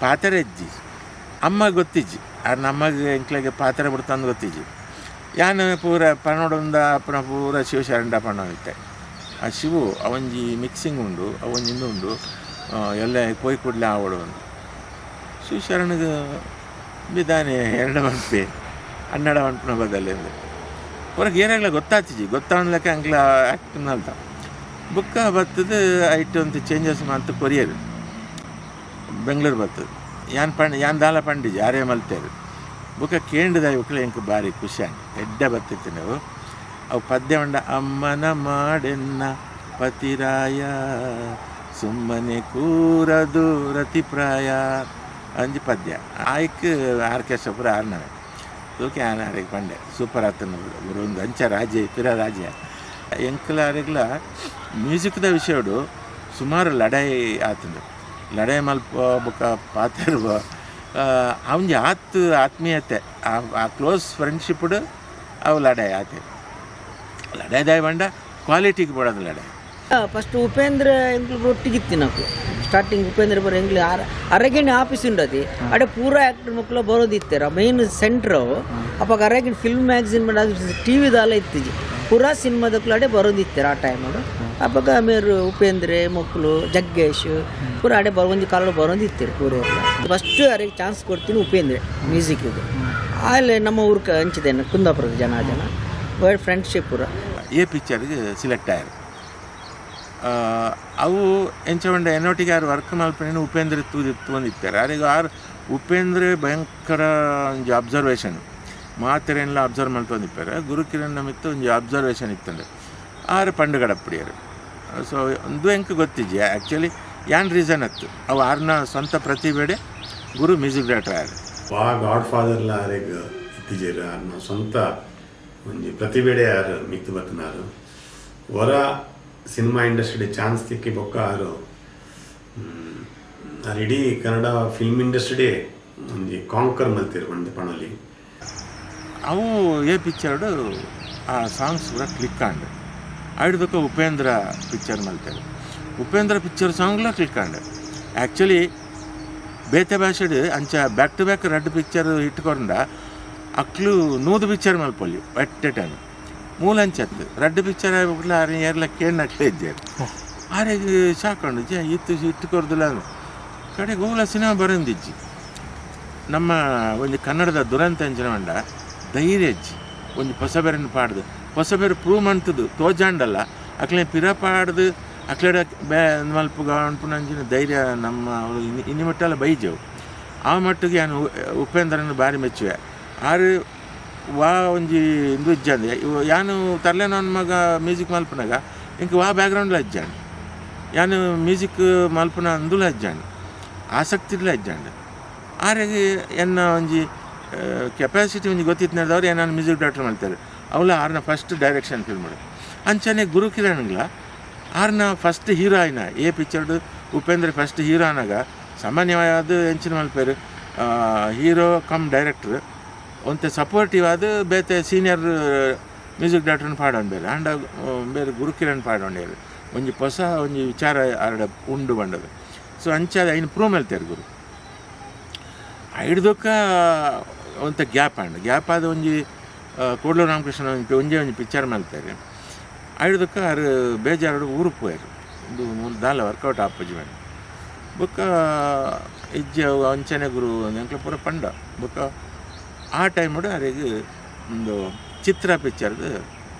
ಪಾತ್ರೆ ಅಜ್ಜಿ ಅಮ್ಮ ಗೊತ್ತಿಜ್ಜಿ ಆರ್ನ ಅಮ್ಮಗೆ ಎಂಕ್ಲಾಗೆ ಪಾತ್ರೆ ಬಿಡ್ತಂದು ಗೊತ್ತಿಜ್ಜಿ ಯಾನ್ ಪೂರ ಪನೋಡೊಂದ ಅಪ್ಪನ ಪೂರ ಶಿವಶರಂಡ ಪಣ ಇತ್ತೆ. ಆ ಶಿವು ಅವಂಜಿ ಮಿಕ್ಸಿಂಗ್ ಉಂಡು ಅವೊಂಜಿ ಇಂದು ಉಂಡು ಎಲ್ಲ ಕೊಯ್ ಕೂಡಲೇ ಆವಡು ಒಂದು ಶಿವಶರಣಗೆ ಬಿದಾನೆ ಎರಡು ಮನ್ಪೆ ಹನ್ನೆರಡು ಮನ್ಪನ ಬದಲಿ ಅಂದ್ರೆ ಹೊರಗೆ ಏನಾಗಲ ಗೊತ್ತಾತಿಜಿ ಗೊತ್ತಾಗ್ಲಕ್ಕೆ ಅಂಕ್ಲ ಆ್ಯಕ್ಟಿಂಗ್ ಅಂತ ಬುಕ್ಕ ಬರ್ತದೆ ಐಟ್ ಅಂತ ಚೇಂಜಸ್ ಮಾಡ್ತು ಕೊರಿಯರ್ ಬೆಂಗಳೂರು ಬರ್ತದೆ ಯಾನ್ ಪಂಡ್ ಯಾನ್ ದಾಲ ಪಂಡಿಜಿ ಯಾರೇ ಮಲ್ತೇರು ಬುಕ್ಕ ಕೇಂದ್ರದ ಇವಕ್ಲೆ ಎಂಕ್ ಭಾರಿ ಖುಷಿ ಆಂಡ್ ಎಡ್ಡೆ ಬತ್ತಿತ್ತು ನಾವು ಅವು ಪದ್ಯ ಉಂಡ ಅಮ್ಮನ ಮಾಡೆನ್ನ ಪತಿರಾಯ ಸುಮ್ಮನೆ ಕೂರದು ರತಿಪ್ರಾಯ ಅಂಜಿ ಪದ್ಯ ಆಯ್ಕ್ ಆರ್ಕೆಸ್ಟ್ರಾ ಪೂರ ಆರ್ನವೆ ತೂಕೆ ಆನ ಆರಿಗೆ ಪಂಡೆ ಸೂಪರ್ ಆತನ ಗುರು ಒಂದು ಅಂಚ ರಾಜ್ಯ ಪಿರ ರಾಜ್ಯ ಎಂಕಲ ಆರಿಗ್ಲ ಮ್ಯೂಸಿಕ್ದ ವಿಷಯಡು ಸುಮಾರು ಲಡಾಯಿ ಆತಂದು ಲಡಾಯಿ ಮಲ್ಪ ಬೊಕ್ಕ ಪಾತೆರ್ವ ಅವಂಜಿ ಆತ್ ಆತ್ಮೀಯತೆ ಆ ಕ್ಲೋಸ್ ಫ್ರೆಂಡ್ಶಿಪ್ಡು ಅವು ಲಡಾಯಿ ಆತೆ ಲಡಾಯಿ ದಾಯ ಬಂಡ ಕ್ವಾಲಿಟಿಗೆ ಬೋಡೋದು ಲಡಾಯಿ. ಫಸ್ಟ್ ಉಪೇಂದ್ರ ಎಂಕ್ಲು ಒಟ್ಟಿಗಿತ್ತಿ నాకు ಸ್ಟಾರ್ಟಿಂಗ್ ಉಪೇಂದ್ರ ಬರೋ ಎಂಕ್ಲು ಅರಗಿನ ಆಫೀಸ್ ಉಂಡತಿ ಅಡೆ ಪೂರಾ ಆ್ಯಕ್ಟರ್ ಮಕ್ಕಳು ಬರೋದಿತ್ತರ ಮೇನ್ ಸೆಂಟ್ರ್ ಅಪ್ಪಾಗ ಅರಗಿನ ಫಿಲ್ಮ್ ಮ್ಯಾಗಝಿನ್ ಮಾಡ ಟಿ ವಿದಾಲ ಇತ್ತಿಜಿ ಪೂರಾ ಸಿನಿಮಾದಕ್ಲು ಅಡೆ ಬರೋದಿತ್ತರ ಆ ಟೈಮು. ಅಪ್ಪಾಗ ಮೇರು ಉಪೇಂದ್ರೆ ಮಕ್ಕಳು ಜಗ್ಗೇಶ್ ಪೂರಾ ಅಡೆ ಬರೋ ಒಂದು ಕಾಲ ಬರೋದಿತ್ತೀರಿ ಪೂರ ಎಲ್ಲ. ಫಸ್ಟ್ ಅರೆಗೆ ಚಾನ್ಸ್ ಕೊಡ್ತೀನಿ ಉಪೇಂದ್ರೆ ಮ್ಯೂಸಿಕ್ಕಿಗೆ. ಆಮೇಲೆ ನಮ್ಮ ಊರು ಹಂಚಿದ್ದೇನೆ ಕುಂದಾಪುರದ ಜನ ಜನ ಫ್ರೆಂಡ್ಶಿಪ್ ಪೂರ. ಈ ಪಿಕ್ಚರ್ಗೆ ಸಿಲೆಕ್ಟ್ ಆಯ್ರು ಅವು ಎಂಚ ಪಂಡ ಎನ್ನೊಟ್ಟಿಗೆ ಆರು ವರ್ಕ್ ಮಲ್ಪನೇನು ಉಪೇಂದ್ರ ತೂದಿತ್ತು ಆರಿಗೆ ಆರು ಉಪೇಂದ್ರ ಭಯಂಕರ ಒಂಜಿ ಅಬ್ಸರ್ವೇಷನ್ ಮಾತೆರೆನ್ಲ ಅಬ್ಸರ್ವ್ ಮಲ್ತೊಂದಿಪ್ಪಾರೆ ಗುರುಕಿರಣ್ ನಮಿತ್ತು ಒಂಜಿ ಅಬ್ಸರ್ವೇಷನ್ ಇತ್ತಂಡೆ ಆರು ಪಂಡು ಗಡಪಡಿಯರು. ಸೊ ಒಂದು ಎಂಕ್ ಗೊತ್ತಿಜ್ಜಿ ಆ್ಯಕ್ಚುಲಿ ಯಾನ್ ರೀಸನ್ ಅತ್ತು ಅವು ಆರ್ನ ಸ್ವಂತ ಪ್ರತಿಭೆಡೆ ಗುರು ಮ್ಯೂಸಿಕ್ ಡೈರೆಕ್ಟರ್ ಆರು. ವಾ ಗಾಡ್ ಫಾದರ್ಲ ಆರೆಗ್ ಇತ್ತಿಜೆರ್ ಆರ್ನ ಸ್ವಂತ ಒಂಜಿ ಪ್ರತಿಭೆಡೆ ಆರು ಮಿಕ್ತು ಬತ್ತನಾರು ವರ cinema industry chance ತಿಕ್ಕಿ ಬೊಕ್ಕ ಆರು ಆರು ಇಡೀ ಕನ್ನಡ ಫಿಲ್ಮ್ ಇಂಡಸ್ಟ್ರಿ ಒಂಜಿ ಕಾಂಕರ್ ಮಲ್ತಿರು ಪಂಡ್ ಪಣಲಿ. ಅವು ಏ ಪಿಕ್ಚರ್ಡು ಆ ಸಾಂಗ್ಸ್ ಪೂರ ಕ್ಲಿಕ್ ಆಂಡ್ ಆಯ್ದಕ್ಕ ಉಪೇಂದ್ರ ಪಿಕ್ಚರ್ ಮಲ್ತೇವೆ ಉಪೇಂದ್ರ ಪಿಕ್ಚರ್ ಸಾಂಗ್ಲ click and. Actually ಬೇತೆ ಭಾಷೆಡ್ ಅಂಚ back to back red picture ಇಟ್ಕೊಂಡ ಅಕ್ಲು ನೂದು ಪಿಕ್ಚರ್ ಮಲ್ಪೊಲಿ at A time ಮೂಲ ಅಂಚತ್ತು ರಡ್ಡು ಪಿಕ್ಚರ್ ಆಗ್ಬಿಟ್ಲ ಆರೆ ಏರ್ಲ ಕೇಳ್ ಇಜ್ಜೆ ಆರೆಗ್ ಶಾಕ್ ಜೆ ಇತ್ತು ಇಟ್ಟು ಕೊರ್ದಿಲ್ಲ ಕಡೆ ಗೋಲ ಸಿನಿಮಾ ಬರಂದಿಜ್ಜಿ. ನಮ್ಮ ಒಂದು ಕನ್ನಡದ ದುರಂತ ಅಂಚಿನ ಮಂಡ ಧೈರ್ಯ ಅಜ್ಜಿ ಒಂದು ಹೊಸಬೇರನ್ನು ಪಾಡ್ದು ಹೊಸಬೇರು ಪ್ರೂವ್ ಮಾಡ್ತದ್ದು ತೋಜಾಂಡಲ್ಲ ಅಕ್ಲೆ ಪಿರ ಪಾಡ್ದು ಅಕ್ಲೆಡ ಬೇ ಮಲ್ಪುಗ ಅನ್ಪುನಂಚಿನ ಧೈರ್ಯ ನಮ್ಮ ಇನ್ನು ಮಟ್ಟಲ್ಲ ಬೈಜೆವು. ಆ ಮಟ್ಟಿಗೆ ನಾನು ಉಪೇಂದ್ರನ ಭಾರಿ ಮೆಚ್ಚುವೆ. ಆರು ವಾ ಒಂಜಿ ಇಂದು ಇಜ್ಜಂದೆ ಯಾನು ತರ್ಲೆ ನನ್ನ ಮಗ ಮ್ಯೂಸಿಕ್ ಮಲ್ಪನಾಗ ಇಂಕ ವಾ ಬ್ಯಾಕ್ಗ್ರೌಂಡ್ಲ ಇಜ್ಜಾಂಡ್ ಯಾನ್ ಮ್ಯೂಸಿಕ್ ಮಲ್ಪುನ ಅಂದುಲ ಅಜ್ಜಾಂಡ್ ಆಸಕ್ತಿ ಇರ್ಲ ಇಜ್ಜಾಂಡ್. ಆರೆಗ್ ಎನ್ನ ಒಂಜಿ ಕೆಪಾಸಿಟಿ ಒಂಜಿ ಗೊತ್ತಿತ್ತಿನದವ್ರು ಏನಾನು ಮ್ಯೂಸಿಕ್ ಡೈರೆಕ್ಟರ್ ಮಾಡ್ತಾರೆ ಅವಳ ಆರ್ನ first direction film. ಅಂಚನೆ ಗುರು ಕಿರಣ್ಗ್ಲ ಆರ್ನ ಫಸ್ಟ್ ಹೀರೋ ಆಯ್ನ ಎ ಪಿಕ್ಚರ್ಡ್ ಉಪೇಂದ್ರ ಫಸ್ಟ್ ಹೀರೋ ಆನಾಗ ಸಾಮಾನ್ಯವಾದ ಎಂಚಿನ ಮಲ್ಪೇರು hero come director ಒಂತೆ ಸಪೋರ್ಟಿವ್ ಆದ್ ಬೇತೆ ಸೀನಿಯರ್ ಮ್ಯೂಸಿಕ್ ಡೈರೆಕ್ಟರ್ನ ಪಾಡೊಂಡು ಬೇರೆ ಆಂಡ ಬೇರೆ ಗುರುಕಿರಣ್ ಪಾಡೊಂಡೇರು ಒಂಜಿ ಹೊಸ ಒಂಜಿ ವಿಚಾರ ಆರ್ಡ ಉಂಡು ಬಂಡದು. ಸೊ ಅಂಚಾದ ಐನ್ ಪ್ರೂವ್ ಮಲ್ತೇರು ಗುರು ಐಡ್ದೊಕ್ಕ ಒಂತ ಗ್ಯಾಪ್ ಆಂಡ್ ಗ್ಯಾಪ್ ಆದ ಒಂಜಿ ಕೋಡ್ಲೂರು ರಾಮಕೃಷ್ಣ ಒಂಜಿ ಒಂಜೇ ಒಂಜಿ ಪಿಕ್ಚರ್ ಮಲ್ತೇರು ಐಡ್ದೊಕ್ಕ ಆರು ಬೇಜಾರು ಊರು ಪೋಯೆರ್ ಒಂದು ಮೂಲು ದಾಲ ವರ್ಕೌಟ್ ಆಪುಜಿ ಮೇಡಮ್. ಬೊಕ್ಕ ಇಜ್ಜೆ ಅಂಚನೆ ಗುರು ಎಂಕ್ಲ ಪೂರ ಪಂಡ ಬೊಕ್ಕ ಆ ಟೈಮುಡು ಅರೆಗ್ ಒಂದು ಚಿತ್ರ ಪಿಕ್ಚರ್ದು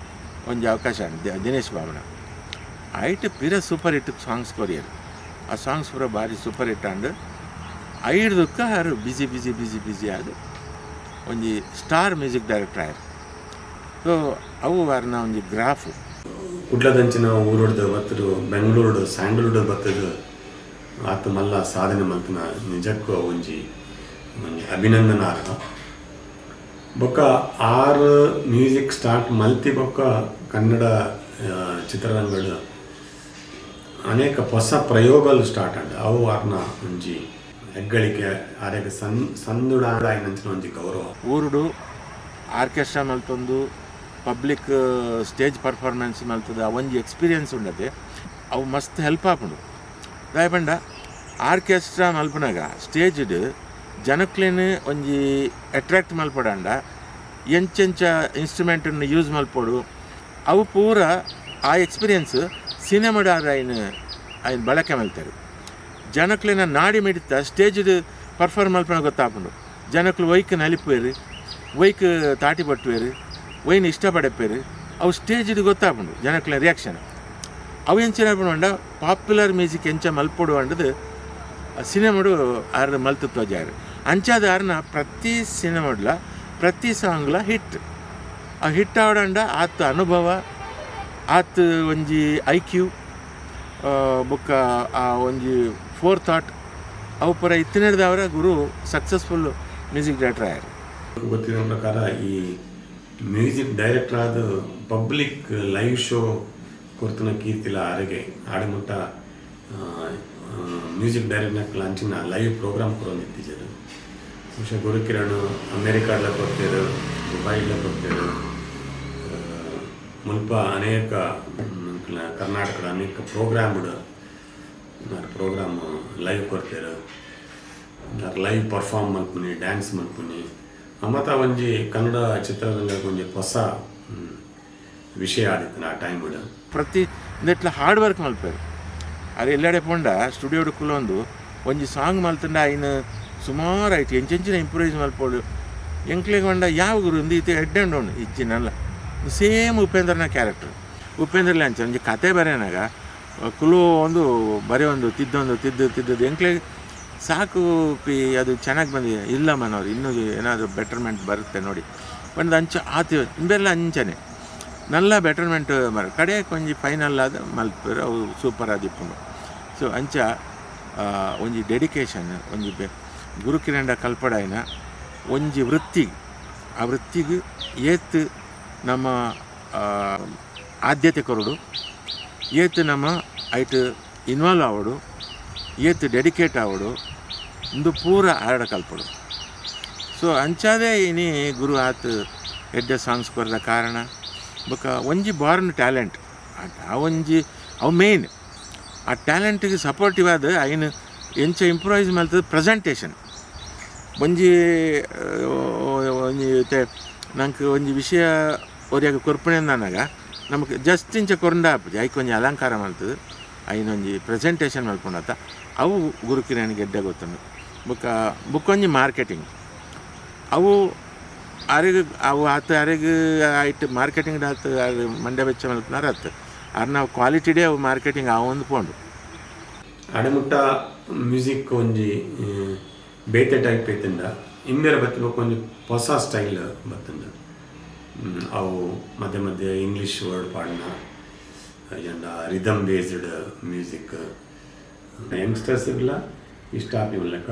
ಒಂಜಿ ಅವಕಾಶ ದಿನೇಶ್ ಬಾಬುನ ಐಟ್ ಪಿರ super hit songs ಕೊರಿಯರ್. ಆ ಸಾಂಗ್ಸ್ ಪೂರ ಭಾರಿ super hit and ಐಡ್ದೊಕ್ಕ ಆರು ಬಿಸಿ ಬಿಸಿ ಬಿಸಿ ಬಿಸಿ ಆದ್ ಒಂಜಿ star music director ಆಯೆರ್. ಸೊ ಅವು ಆರ್ನ ಒಂಜಿ ಗ್ರಾಫ್. ಕುಡ್ಲದಂಚಿನ ಊರುಡ್ದು ಬತ್ತದು ಬೆಂಗಳೂರುಡು ಸ್ಯಾಂಡಲ್ವುಡ್ ಬತ್ತದು ಆತ ಮಲ್ಲ ಸಾಧನೆ ಮಲ್ತಿನ ನಿಜಕ್ಕೂ ಒಂಜಿ ಒಂಜಿ ಅಭಿನಂದನಾರ್ಹ. ಬೊಕ್ಕ ಆರು ಮ್ಯೂಸಿಕ್ ಸ್ಟಾರ್ಟ್ ಮಲ್ತಿ ಬೊಕ್ಕ ಕನ್ನಡ ಚಿತ್ರರಂಗಡ್ ಅನೇಕ ಹೊಸ ಪ್ರಯೋಗలు ಸ್ಟಾರ್ಟ್ ಆಂಡ್ ಅವು ಆರ್ನ ಒಂಜಿ ಹೆಗ್ಗಳಿಕೆ ಆರೆಗ್ ಸನ್ ಸಂದುಡ ಆಯಿನಂಚಿನ ಒಂಜಿ ಗೌರವ. ಊರುಡು ಆರ್ಕೆಸ್ಟ್ರಾ ಮಲ್ತೊಂದು public stage performance ಮಲ್ತದ ಒಂಜಿ ಎಕ್ಸ್ಪೀರಿಯನ್ಸ್ ಉಂಡತೆ ಅವು ಮಸ್ತ್ ಹೆಲ್ಪ್ ಆಪುಂಡು. ದಾಯೆ ಪಂಡ ಆರ್ಕೆಸ್ಟ್ರಾ ಮಲ್ಪುನಗ ಸ್ಟೇಜ್ಡ್ ಜನಕ್ಲೆನ್ ಒಂಜಿ ಅಟ್ರಾಕ್ಟ್ ಮಲ್ಪೊಡಾಂಡ ಎಂಚೆಂಚ ಇನ್ಸ್ಟ್ರುಮೆಂಟನ್ನು ಯೂಸ್ ಮಲ್ಪೊಡು ಅವು ಪೂರ ಆ ಎಕ್ಸ್ಪೀರಿಯನ್ಸ್ ಸಿನಿಮಾಡ್ ಆರ್ ಐನ್ ಐನ್ ಬಳಕೆ ಮಲ್ತೆರ್. ಜನಕ್ಲೆನ ನಾಡಿ ಮಿಡಿತ ಸ್ಟೇಜ್ಡ್ ಪರ್ಫಾರ್ಮ್ ಮಲ್ಪುನ ಗೊತ್ತಾಪುಂಡು. ಜನಕ್ಲು ಒಯ್ಕ್ ನಲಿಪುವೆರ್ ಒಯ್ಕ್ ತಾಟಿ ಪಟ್ಟುವೆರ್ ಒಯ್ನ್ ಇಷ್ಟಪಡೆಪೆರ್ ಅವು ಸ್ಟೇಜ್ಡ್ ಗೊತ್ತಾಪುಂಡು ಜನಕ್ಲೆನ ರಿಯಾಕ್ಷನ್. ಅವು ಎಂಚಿನ ಪಂಡ ಪಾಪ್ಯುಲರ್ ಮ್ಯೂಸಿಕ್ ಎಂಚ ಮಲ್ಪೊಡು ಪಂಡದು ಸಿನಿಮಾಡು ಆರ್ ಮಲ್ತು ತೋಜಾಯೆರ್. ಅಂಚಾದ ಆರ್ನ ಪ್ರತಿ ಸಿನಿಮಾಡ್ಲ ಪ್ರತಿ ಸಾಂಗ್ಲ ಹಿಟ್. ಆ ಹಿಟ್ ಆವಡಂಡ ಆತ್ ಅನುಭವ ಆತ್ ಒಂಜಿ I Q ಬೊಕ್ಕ ಆ ಒಂಜಿ ಫೋರ್ ಥಾಟ್ ಅವು ಪೂರ ಇತ್ತಿನಡ್ದವರ ಗುರು successful music director ಆಯೆರ್. ಗೊತ್ತಿರೋ ಪ್ರಕಾರ ಈ ಮ್ಯೂಸಿಕ್ ಡೈರೆಕ್ಟರ್ ಆದ public live show ಕೊರ್ತನ ಕೀರ್ತಿಲ ಆರೆಗೆ ಆಡೆಮುಟ್ಟ ಮ್ಯೂಸಿಕ್ ಡೈರೆಕ್ಟರ್ನಕ್ಲ ಅಂಚಿನ ಲೈವ್ ಪ್ರೋಗ್ರಾಮ್ ಕೊರೊಂದಿತ್ತಿಜೆರ್. ಬಹುಶಃ ಗುರುಕಿರಣ್ ಅಮೇರಿಕಾಡ್ಲ ಕೊರ್ತೆರ್, ದುಬೈಡ್ಲ ಕೊರ್ತೆರ್, ಮುಲ್ಪ ಅನೇಕ ಕರ್ನಾಟಕದ ಅನೇಕ ಪ್ರೋಗ್ರಾಮ್ಡ್ ಪ್ರೋಗ್ರಾಮ್ ಲೈವ್ ಕೊರ್ತೆರ್, ಲೈವ್ ಪರ್ಫಾರ್ಮ್ ಮಲ್ಪುನಿ, ಡ್ಯಾನ್ಸ್ ಮಲ್ಪುನಿ. ಮತ್ತ ಒಂಜಿ ಕನ್ನಡ ಚಿತ್ರರಂಗಕ್ಕೆ ಒಂಜಿ ಹೊಸ ವಿಷಯ ಆದಿತ್ತು ಆ ಟೈಮ್ಡ್. ಪ್ರತಿ ನೆಟ್ಲ ಹಾರ್ಡ್ ವರ್ಕ್ ಮಲ್ಪೆರ್. ಆರ್ ಎಲ್ಲೆಡೆ ಪೋಂಡ ಸ್ಟುಡಿಯೋಡು ಕುಲೊಂದು ಒಂಜಿ ಸಾಂಗ್ ಮಲ್ತಂಡ ಐನ್ ಸುಮಾರು ಆಯ್ತು ಎಂಚೆಂಚಿನ ಇಂಪ್ರೂವೈಸ್ ಮಲ್ಪೊಡು. ಎಂಕ್ಲೆಗ್ ಪಂಡ ಯಾವ ಗುರು ಇಂದು ಇತ್ತೆ head and down ಇಜ್ಜಿನಲ್ಲ same ಉಪೇಂದ್ರನ character. ಉಪೇಂದ್ರಲ ಅಂಚ ಒಂಜಿ ಕತೆ ಬರೆಯನಾಗ ಕುಲು ಒಂದು ಬರೆ ಒಂದು ತಿದ್ದೊಂದು ತಿದ್ದು ತಿದ್ದದು ಎಂಕ್ಲೆಗ್ ಸಾಕು ಪಿ ಅದು ಚೆನ್ನಾಗಿ ಬಂದಿದೆ ಇಲ್ಲ ಮನೋರು ಇನ್ನೂ ಏನಾದರೂ ಬೆಟರ್ಮೆಂಟ್ ಬರುತ್ತೆ ನೋಡಿ ಪಂಡ ಅಂಚ ಆತ ಇಂಬೆಲ್ಲ ಅಂಚನೆ ನಲ್ಲ ಬೆಟರ್ಮೆಂಟ್ ಬರ ಕಡೆ ಒಂಜಿ ಫೈನಲ್ ಆದ ಮಲ್ಪೆರ್ ಅವು ಸೂಪರ್ ಆದಿಪ್ಪುಂಡು. ಸೊ ಅಂಚ ಒಂಜಿ ಡೆಡಿಕೇಶನ್ ಒಂಜಿ ಗುರುಕಿರಂಡ ಕಲ್ಪಡಾಯಿನ ಒಂಜಿ ವೃತ್ತಿ ಆ ವೃತ್ತಿಗೆ ಏತ್ ನಮ್ಮ ಆದ್ಯತೆ ಕೊರಡು ಏತ್ ನಮ್ಮ ಐಟ್ ಇನ್ವಾಲ್ವ್ ಆವಡು ಏತ್ ಡೆಡಿಕೇಟ್ ಆವಡು ಇಂದು ಪೂರ ಆರಡ ಕಲ್ಪಡು. ಸೊ ಅಂಚಾದೇ ಇನಿ ಗುರು ಆತ್ ಎಡ್ಡೆ ಸಾಂಗ್ಸ್ ಕೊರ್ದ ಕಾರಣ ಬೊಕ್ಕ ಒಂಜಿ ಬಾರ್ನ್ ಟ್ಯಾಲೆಂಟ್ ಆ ಒಂಜಿ ಅವು ಮೇಯ್ನ್ ಆ ಟ್ಯಾಲೆಂಟಿಗೆ ಸಪೋರ್ಟಿವ್ ಆದ ಐನ್ ಎಂಚ ಇಂಪ್ರೂವೈಸ್ ಮಲ್ತದ ಪ್ರೆಸೆಂಟೇಷನ್ ಒಂಜಿ ಒಂಜಿ ನಂಗೆ ಒಂಜಿ ವಿಷಯ ಒರಿಯಾಗ ಕೊರ್ಪಣೆ ಅಂದಾಗ ನಮಕ್ ಜಸ್ಟ್ ಇಂಚ ಕೊರಂಡ ಆಪುಜಿ ಐಕ್ ಒಂಜಿ ಅಲಂಕಾರ ಮಲ್ತದ ಐನೊಂಜಿ ಪ್ರೆಸೆಂಟೇಷನ್ ಮಲ್ಪುಂಡತ ಅವು ಗುರುಕಿರಣ್ ಗೆಡ್ಡೆ ಗೊತ್ತುಂಡು. ಬೊಕ್ಕ ಬೊಕ್ಕೊಂಜಿ ಮಾರ್ಕೆಟಿಂಗ್ ಅವು ಅರೆಗ್ ಅವು ಆತ ಅರೆಗ್ ಐಟ್ ಮಾರ್ಕೆಟಿಂಗ್ ಆತು ಅರೆ ಮಂಡ್ಯ ಬೆಚ್ಚ ಮಲ್ಪುನಾರ ಆತು ಆರ್ ನಾವು ಕ್ವಾಲಿಟಿಡೇ ಅವು ಮಾರ್ಕೆಟಿಂಗ್ ಆವೊಂದು ಪೋಂಡು. ಅಡೆಮುಟ್ಟ ಮ್ಯೂಸಿಕ್ ಒಂಜಿ ಬೇತೆ ಟೈಪ್ ಐತಂಡ ಇಂಬೇರ ಬತ್ತಿ ಬೊಕ್ಕ ಒಂಜಿ ಹೊಸ ಸ್ಟೈಲ್ ಬತ್ತಂಡ. ಅವು ಮಧ್ಯೆ ಮಧ್ಯೆ ಇಂಗ್ಲೀಷ್ ವರ್ಡ್ ಪಾಡ್ನ ಇಜ್ಜಂಡ ರಿದಮ್ ಬೇಸ್ಡ್ ಮ್ಯೂಸಿಕ್ ಯಂಗ್ಸ್ಟರ್ಸ್ಗ್ಲ ಇಷ್ಟ ಆಪಿನ ಲೆಕ್ಕ.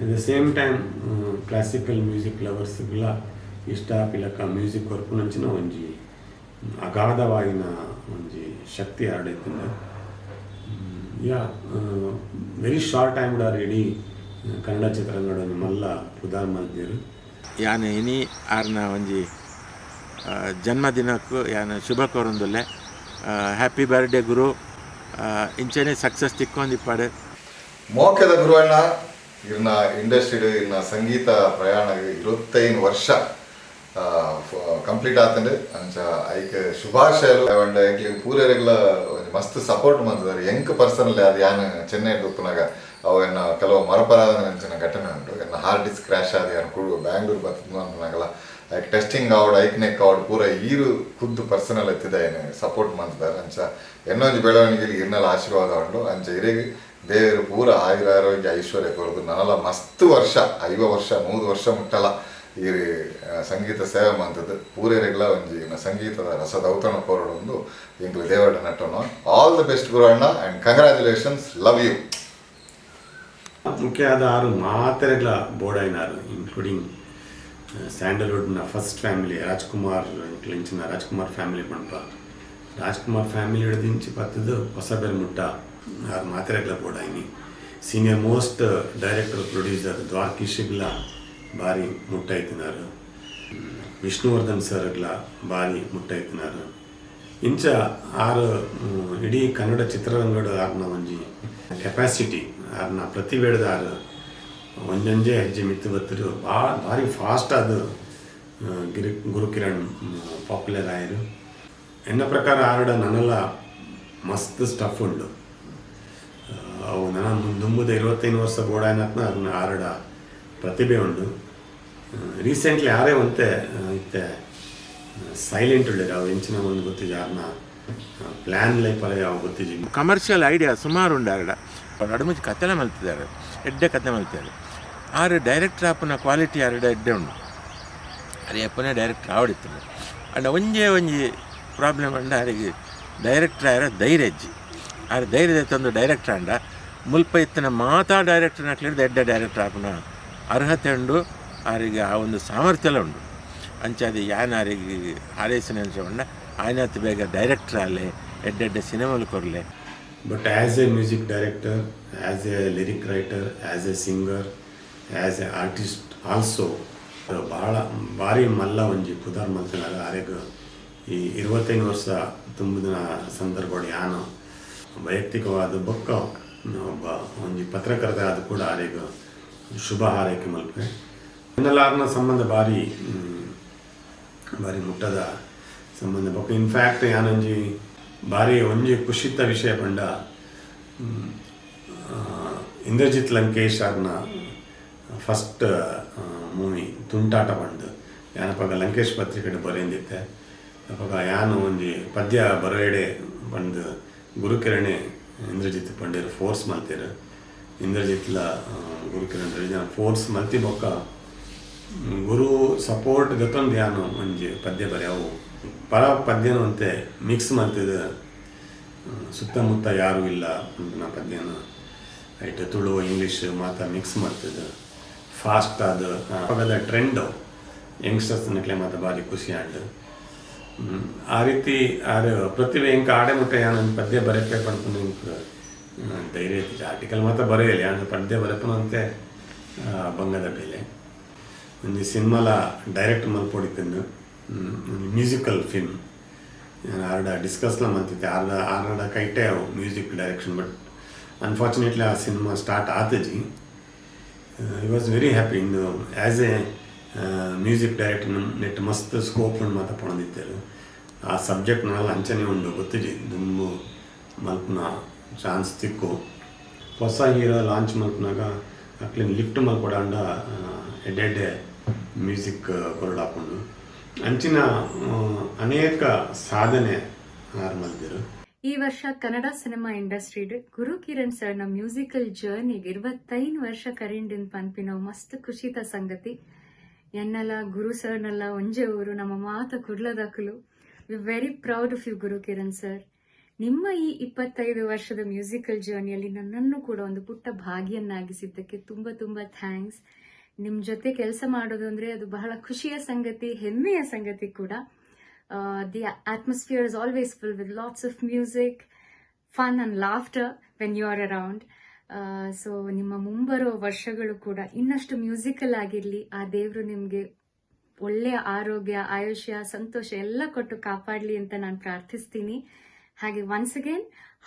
At the same time classical music ಲವರ್ಸ್ಗ್ಲ ಇಷ್ಟ ಆಪಿಲಕ್ಕ ಮ್ಯೂಸಿಕ್ ಕೊರ್ಪುನಂಚಿನ ಒಂಜಿ ಅಗಾಧವಾಯಿನ ಒಂಜಿ ಶಕ್ತಿ ಆರ್ಡೈತಿಂದ. ಯಾ, ವೆರಿ ಶಾರ್ಟ್ ಟೈಮ್ ಇಡೀ ಕನ್ನಡ ಚಿತ್ರರಂಗದ ಮಲ್ಲ ಪುದಾರ್ ಮಲ್ದೆರ್. ಯಾನ್ ಇನಿ ಆರ್ನ ಒಂಜಿ ಜನ್ಮದಿನಕ್ಕೂ ಯಾನ್ ಶುಭ ಕೋರೊಂದುಲ್ಲೆ. ಹ್ಯಾಪಿ ಬರ್ಡೇ ಗುರು. ಇಂಚನೆ ಸಕ್ಸಸ್ ತಿಕ್ಕೊಂದಿಪ್ಪಾಡು. ಮೋಕೆದ ಗುರುವಣ್ಣ, ಇರ್ನ ಇಂಡಸ್ಟ್ರಿ, ಇರ್ನ ಸಂಗೀತ ಪ್ರಯಾಣ 25 ವರ್ಷ ಕಂಪ್ಲೀಟ್ ಆತಂಡ್. ಅಂಚ ಐಕ್ ಶುಭಾಶಯಲು. ಅಂಡ್ ಎಂಕ್ಲೆಗ್ ಪೂರೆರೆಗ್ಲ ಒಂಜಿ ಮಸ್ತ್ ಸಪೋರ್ಟ್ ಮಂತುದಾರ್. ಎಂಕ್ ಪರ್ಸನಲ್ ಅದು ಯಾನ್ ಚೆನ್ನೈ ಉಪ್ಪುನಾಗ ಅವು ಎನ್ನ ಕೆಲವು ಮರಪರಾದ ಅಂಚಿನ ಘಟನೆ ಉಂಟು. ಎನ್ನ ಹಾರ್ಡ್ ಡಿಸ್ಕ್ ಕ್ರ್ಯಾಶ್ ಆದ್ ಯಾನ್ ಕುಡು ಬ್ಯಾಂಗ್ಳೂರ್ ಬತ್ತದ ಅನ್ಪುನಾಗಲ ಐಕ್ ಟೆಸ್ಟಿಂಗ್ ಆವಡ್, ಐಕ್ ನೆಕ್ ಆವಡ್, ಪೂರ ಈರು ಖುದ್ದು ಪರ್ಸನಲ್ ಎತ್ತಿದ ಏನು ಸಪೋರ್ಟ್ ಮಂತುದಾರ್. ಅಂಚ ಎನ್ನೊಂಜಿ ಬೆಳವಣಿಗೆಗೆ ಇರ್ನಲ ಆಶೀರ್ವಾದ ಉಂಡು. ಅಂಚ ಇರೆಗ್ ದೇವರು ಪೂರ ಆಯುರ ಆರೋಗ್ಯ ಐಶ್ವರ್ಯ ಕೊರದು ನನಲ ಮಸ್ತ್ ವರ್ಷ, 50 ವರ್ಷ, 100 ವರ್ಷ ಮುಟ್ಟಲ ಈ ಸಂಗೀತ ಸೇವೆ ಮಂತದ್ದು ಪೂರೆರೆಗ್ಲ ಒಂಜಿ ಸಂಗೀತದ ರಸದೌತಣ ಕೋರಡೊಂದು ಎಂಕ್ಲು ದೇವರ ನಟ್ಟನು. ಆಲ್ the best ಗುರು ಅಣ್ಣ ಆ್ಯಂಡ್ ಕಂಗ್ರ್ಯಾಚುಲೇಷನ್ಸ್, ಲವ್ you. ಮುಖ್ಯವಾದ ಆರು ಮಾತೆರೆಗ್ಲ ಬೋಡಾಯಿನಾರು, ಇನ್ಕ್ಲೂಡಿಂಗ್ ಸ್ಯಾಂಡಲ್ವುಡ್ನ ಫಸ್ಟ್ ಫ್ಯಾಮಿಲಿ ರಾಜ್ಕುಮಾರ್ ಇಂಚಿನ ರಾಜ್ಕುಮಾರ್ ಫ್ಯಾಮಿಲಿ ಪಣಪ. ರಾಜ್ಕುಮಾರ್ ಫ್ಯಾಮಿಲಿ ಹಿಡ್ದಿಂಚಿ ಪತ್ತದು ಹೊಸಬೆರ್ ಮುಟ್ಟ ಆರು ಮಾತೆರೆಗ್ಲ ಬೋಡಾಯಿನಿ. ಸೀನಿಯರ್ ಮೋಸ್ಟ್ ಡೈರೆಕ್ಟರ್, ಪ್ರೊಡ್ಯೂಸರ್ ದ್ವಾರ್ಕೀಶ್ಗ್ಲ ಭಾರಿ ಮುಟ್ಟೈತಿನಾರು. ವಿಷ್ಣುವರ್ಧನ್ ಸರ್ಗ್ಲ ಭಾರಿ ಮುಟ್ಟೈತಿನಾರು. ಇಂಚ ಆರು ಇಡೀ ಕನ್ನಡ ಚಿತ್ರರಂಗದ ಆರ್ನ ಒಂಜಿ ಕೆಪಾಸಿಟಿ, ಆರ್ನ ಪ್ರತಿಭೆಡ್ದ ಆರು ಒಂಜೊಂಜೆ ಹೆಜ್ಜೆ ಮಿತ್ತು ಬತ್ತರು. ಭಾರಿ ಫಾಸ್ಟ್ ಅದು ಗಿರಿ ಗುರುಕಿರಣ್ ಪಾಪ್ಯುಲರ್ ಆಯರು. ಎನ್ನ ಪ್ರಕಾರ ಆರಡ ನನಲ ಮಸ್ತ್ ಸ್ಟಫ್ ಉಂಡು. ಅವು ನನ್ನ ದುಂಬುದ 25 ವರ್ಷ ಬೋಡಾಯನತ್ನ ಅದನ್ನ ಆರಡ ಪ್ರತಿಭೆ ಉಂಡು. ರೀಸೆಂಟ್ಲಿ ಆರೇ ಒಂತೆ ಇತ್ತೆ ಸೈಲೆಂಟ್ ಉಳ್ಳೇರು. ಅವು ಎಂಚಿನ ಒಂದು ಗೊತ್ತಿಜಿ, ಆರ್ನ ಪ್ಲ್ಯಾನ್ ಲೈಫಲ್ಲಿ ಅವು ಗೊತ್ತಿಜಿ. ಕಮರ್ಷಿಯಲ್ ಐಡಿಯಾ ಸುಮಾರು ಉಂಡು ಆರಡ. ನಡುಮುಂಚಿ ಕತೆಲ ಮಲ್ತಿದ್ದಾರೆ, ಎಡ್ಡೆ ಕತೆ ಮಲ್ತಿದ್ದಾರೆ. ಆರು ಡೈರೆಕ್ಟರ್ ಆಪುನ ಕ್ವಾಲಿಟಿ ಆರಡ ಎಡ್ಡೆ ಉಂಡು. ಅರೆ ಎಪ್ಪನೇ ಡೈರೆಕ್ಟರ್ ಆವಡಿತ್ತು. ಅಂಡ ಒಂಜೇ ಒಂಜಿ ಪ್ರಾಬ್ಲಮ್ ಅಂಡ ಆರಿಗೆ ಡೈರೆಕ್ಟರ್ ಆರ ಧೈರ್ಯ ಇಜ್ಜಿ. ಆರ್ ಧೈರ್ಯ ತಂದು ಡೈರೆಕ್ಟರ್ ಅಂಡ ಮುಲ್ಪ ಇತ್ತಿನ ಮಾತಾ ಡೈರೆಕ್ಟರ್ ನಕ್ಲಿಡ್ದು ಎಡ್ಡೆ ಡೈರೆಕ್ಟರ್ ಆಪುನ ಅರ್ಹತೆ ಉಂಡು ಆರಿಗೆ, ಆ ಒಂದು ಸಾಮರ್ಥ್ಯಲ ಉಂಡು. ಅಂಚಾದ ಯಾನ್ ಆರಿಗೆ ಹಾರೈಸಿನ ಅಂಚ ಆಯ್ನಾತ್ ಬೇಗ ಡೈರೆಕ್ಟರ್ ಆಲೆ, ಎಡ್ಡೆ ಎಡ್ಡೆ ಸಿನಿಮಾಲು ಕೊರ್ಲೆ. But as a music director, as a lyric writer, as a singer, as a artist also ಭಾಳ ಭಾರಿ ಮಲ್ಲ ಒಂಜಿ ಪುದಾರ್ ಮಲ್ತನಾಗ. ಆರೆಗ್ ಈ 25 ವರ್ಷ ತುಂಬಿದ ಸಂದರ್ಭಡ್ ಯಾನು ವೈಯಕ್ತಿಕವಾದ ಬೊಕ್ಕ ಒಬ್ಬ ಒಂಜಿ ಪತ್ರಕರ್ತ ಆದ ಕೂಡ ಆರೆಗ್ ಶುಭ ಹಾರೈಕೆ ಮಲ್ಪೆ. ಎನ್ನಲಾರ್ನ ಸಂಬಂಧ ಭಾರಿ ಭಾರಿ ಮುಟ್ಟದ ಸಂಬಂಧ. ಬೊಕ್ಕ ಇನ್ಫ್ಯಾಕ್ಟ್ ಯಾನೊಂಜಿ ಭಾರಿ ಒಂಜಿ ಖುಷಿತ ವಿಷಯ ಪಂಡ ಇಂದ್ರಜಿತ್ ಲಂಕೇಶ್ ಅವ್ರನ್ನ ಫಸ್ಟ್ ಮೂವಿ ತುಂಟಾಟ ಪಂಡ್ ಯಾನಪಗ ಲಂಕೇಶ್ ಪತ್ರಿಕೆಡ್ ಬರೆಯಂದಿತ್ತೆ. ಅಪಗ ಯಾನು ಒಂಜಿ ಪದ್ಯ ಬರೆಯಡೆ ಪಂದ್ ಗುರುಕಿರಣೆ ಇಂದ್ರಜಿತ್ ಪಂಡೇರು ಫೋರ್ಸ್ ಮಲ್ತೇರು. ಇಂದ್ರಜಿತ್ಲ ಗುರುಕಿರಣ್ ಜನ ಫೋರ್ಸ್ ಮಲ್ತಿ ಬೊಕ್ಕ ಗುರು ಸಪೋರ್ಟ್ ದತ್ತೊಂದು ಯಾನು ಒಂಜಿ ಪದ್ಯ ಬರೆ. ಅವು ಪರ ಪದ್ಯನ ಒಂತೆ ಮಿಕ್ಸ್ ಮಲ್ತಿದ್ ಸುತ್ತಮುತ್ತ ಯಾರೂ ಇಲ್ಲ ಪನ್ಪಿನ ಪದ್ಯನ ಐಟ್ ತುಳು, ಇಂಗ್ಲೀಷ್ ಮಾತ ಮಿಕ್ಸ್ ಮಲ್ತದ ಫಾಸ್ಟ್ ಆದ ಅಪಗದ ಟ್ರೆಂಡ್ ಯಂಗ್ಸ್ಟರ್ಸ್ ನಕ್ಲೆ ಮಾತ ಭಾರಿ ಖುಷಿ ಆಂಡ್. ಆ ರೀತಿ ಆರ್ ಪ್ರತಿಭೆ. ಎಂಕ್ ಆಡೆ ಮುಟ್ಟ ಯಾನ್ ಒಂಜಿ ಪದ್ಯ ಬರೆಪೆ ಪನ್ಪುನ ಎಂಕ್ ಧೈರ್ಯ ಇತ್ತಿಜಿ. ಆರ್ಟಿಕಲ್ ಮಾತ ಬರೆಯಲಿ, ಯಾನ್ ಪದ್ಯ ಬರೆಪುನಂತೆ ಬಂಗದ ಬೇಲೆ. ಒಂಜಿ ಸಿನಿಮಾಲ ಡೈರೆಕ್ಟ್ ಮಲ್ಪೊಡಿತ್ತಂದು, ಒಂಜಿ ಮ್ಯೂಸಿಕಲ್ ಫಿಲ್ಮ್. ಯಾನ್ ಆರ್ಡ ಡಿಸ್ಕಸ್ಲ ಮಲ್ತಿತ್ತೆ. ಆರ್ಡ ಆರ್ಡ ಕೈಟೆ ಅವು ಮ್ಯೂಸಿಕ್ ಡೈರೆಕ್ಷನ್. ಬಟ್ ಅನ್ಫಾರ್ಚುನೇಟ್ಲಿ ಆ ಸಿನಿಮಾ ಸ್ಟಾರ್ಟ್ ಆತಜಿ. I was very happy. ಇಂದು ಆ್ಯಸ್ ಎ ಮ್ಯೂಸಿಕ್ ಡೈರೆಕ್ಟರ್ ನೆಟ್ ಮಸ್ತ್ ಸ್ಕೋಪ್ ಉಂಡು ಮಾತ ಪಣೊಂದಿತ್ತೆರ್. ಆ ಸಬ್ಜೆಕ್ಟ್ ನನಲ ಅಂಚನೆ ಉಂಡು, ಗೊತ್ತಿಜಿ, ದುಂಬು ಮಲ್ಪುನ ಚಾನ್ಸ್ ತಿಕ್ಕು. ಹೊಸ ಹೀರೋ ಲಾಂಚ್ ಮಲ್ಪುನಾಗ ಅಕ್ಲೆನ್ ಲಿಫ್ಟ್ ಮಲ್ಪೊಡಾಂಡ ಎಡ್ಡೆ ಎಡ್ಡೆ ಮ್ಯೂಸಿಕ್ ಕೊರಡಾಪುಂಡು. ಅಂಚಿನ ಅನೇಕ ಸಾಧನೆ ಆರ್ ಮಲ್ದೆರ್. ಈ ವರ್ಷ ಕನ್ನಡ ಸಿನಿಮಾ ಇಂಡಸ್ಟ್ರಿಡ್ ಗುರು ಕಿರಣ್ ಸರ್ನ ಮ್ಯೂಸಿಕಲ್ ಜರ್ನಿಗೆ 25 ವರ್ಷ ಕರಿಂಡಿನ್ ಪನ್ಪಿನವು ಮಸ್ತ್ ಖುಷಿತ ಸಂಗತಿ. ಎನ್ನಲ ಗುರು ಸರ್ನೆಲ್ಲ ಒಂಜೆ ಊರು, ನಮ್ಮ ಮಾತ ಕುಡ್ಲದಕುಲು. We very proud of you, Guru Kiran sir. ನಿಮ್ಮ ಈ 25 ವರ್ಷದ ಮ್ಯೂಸಿಕಲ್ ಜರ್ನಿಯಲ್ಲಿ ನನ್ನನ್ನು ಕೂಡ ಒಂದು ಪುಟ್ಟ ಭಾಗಿಯನ್ನಾಗಿಸಿದ್ದಕ್ಕೆ ತುಂಬ ತುಂಬ thanks. ನಿಮ್ಮ ಜೊತೆ ಕೆಲಸ ಮಾಡೋದು ಅಂದರೆ ಅದು ಬಹಳ ಖುಷಿಯ ಸಂಗತಿ, ಹೆಮ್ಮೆಯ ಸಂಗತಿ ಕೂಡ. The atmosphere is always full with lots of music, fun and laughter when you are around. So ನಿಮ್ಮ ಮುಂಬರುವ ವರ್ಷಗಳು ಕೂಡ ಇನ್ನಷ್ಟು ಮ್ಯೂಸಿಕಲ್ ಆಗಿರಲಿ. ಆ ದೇವರು ನಿಮಗೆ ಒಳ್ಳೆಯ ಆರೋಗ್ಯ, ಆಯುಷ್ಯ, ಸಂತೋಷ ಎಲ್ಲ ಕೊಟ್ಟು ಕಾಪಾಡಲಿ ಅಂತ ನಾನು ಪ್ರಾರ್ಥಿಸ್ತೀನಿ. ಹಾಗೆ once again,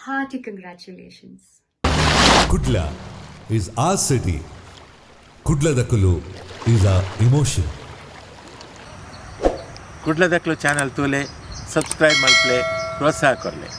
hearty congratulations. Kudla is our city. ಕುಡ್ಲದಕುಲು is our emotion. ಕುಡ್ಲದಕ್ಲು channel ತೂಲೆ, ಸಬ್ಸ್ಕ್ರೈಬ್ ಮಲ್ಪಲೆ, ಪ್ರೋತ್ಸಾಹ ಕೊರ್ಲೆ.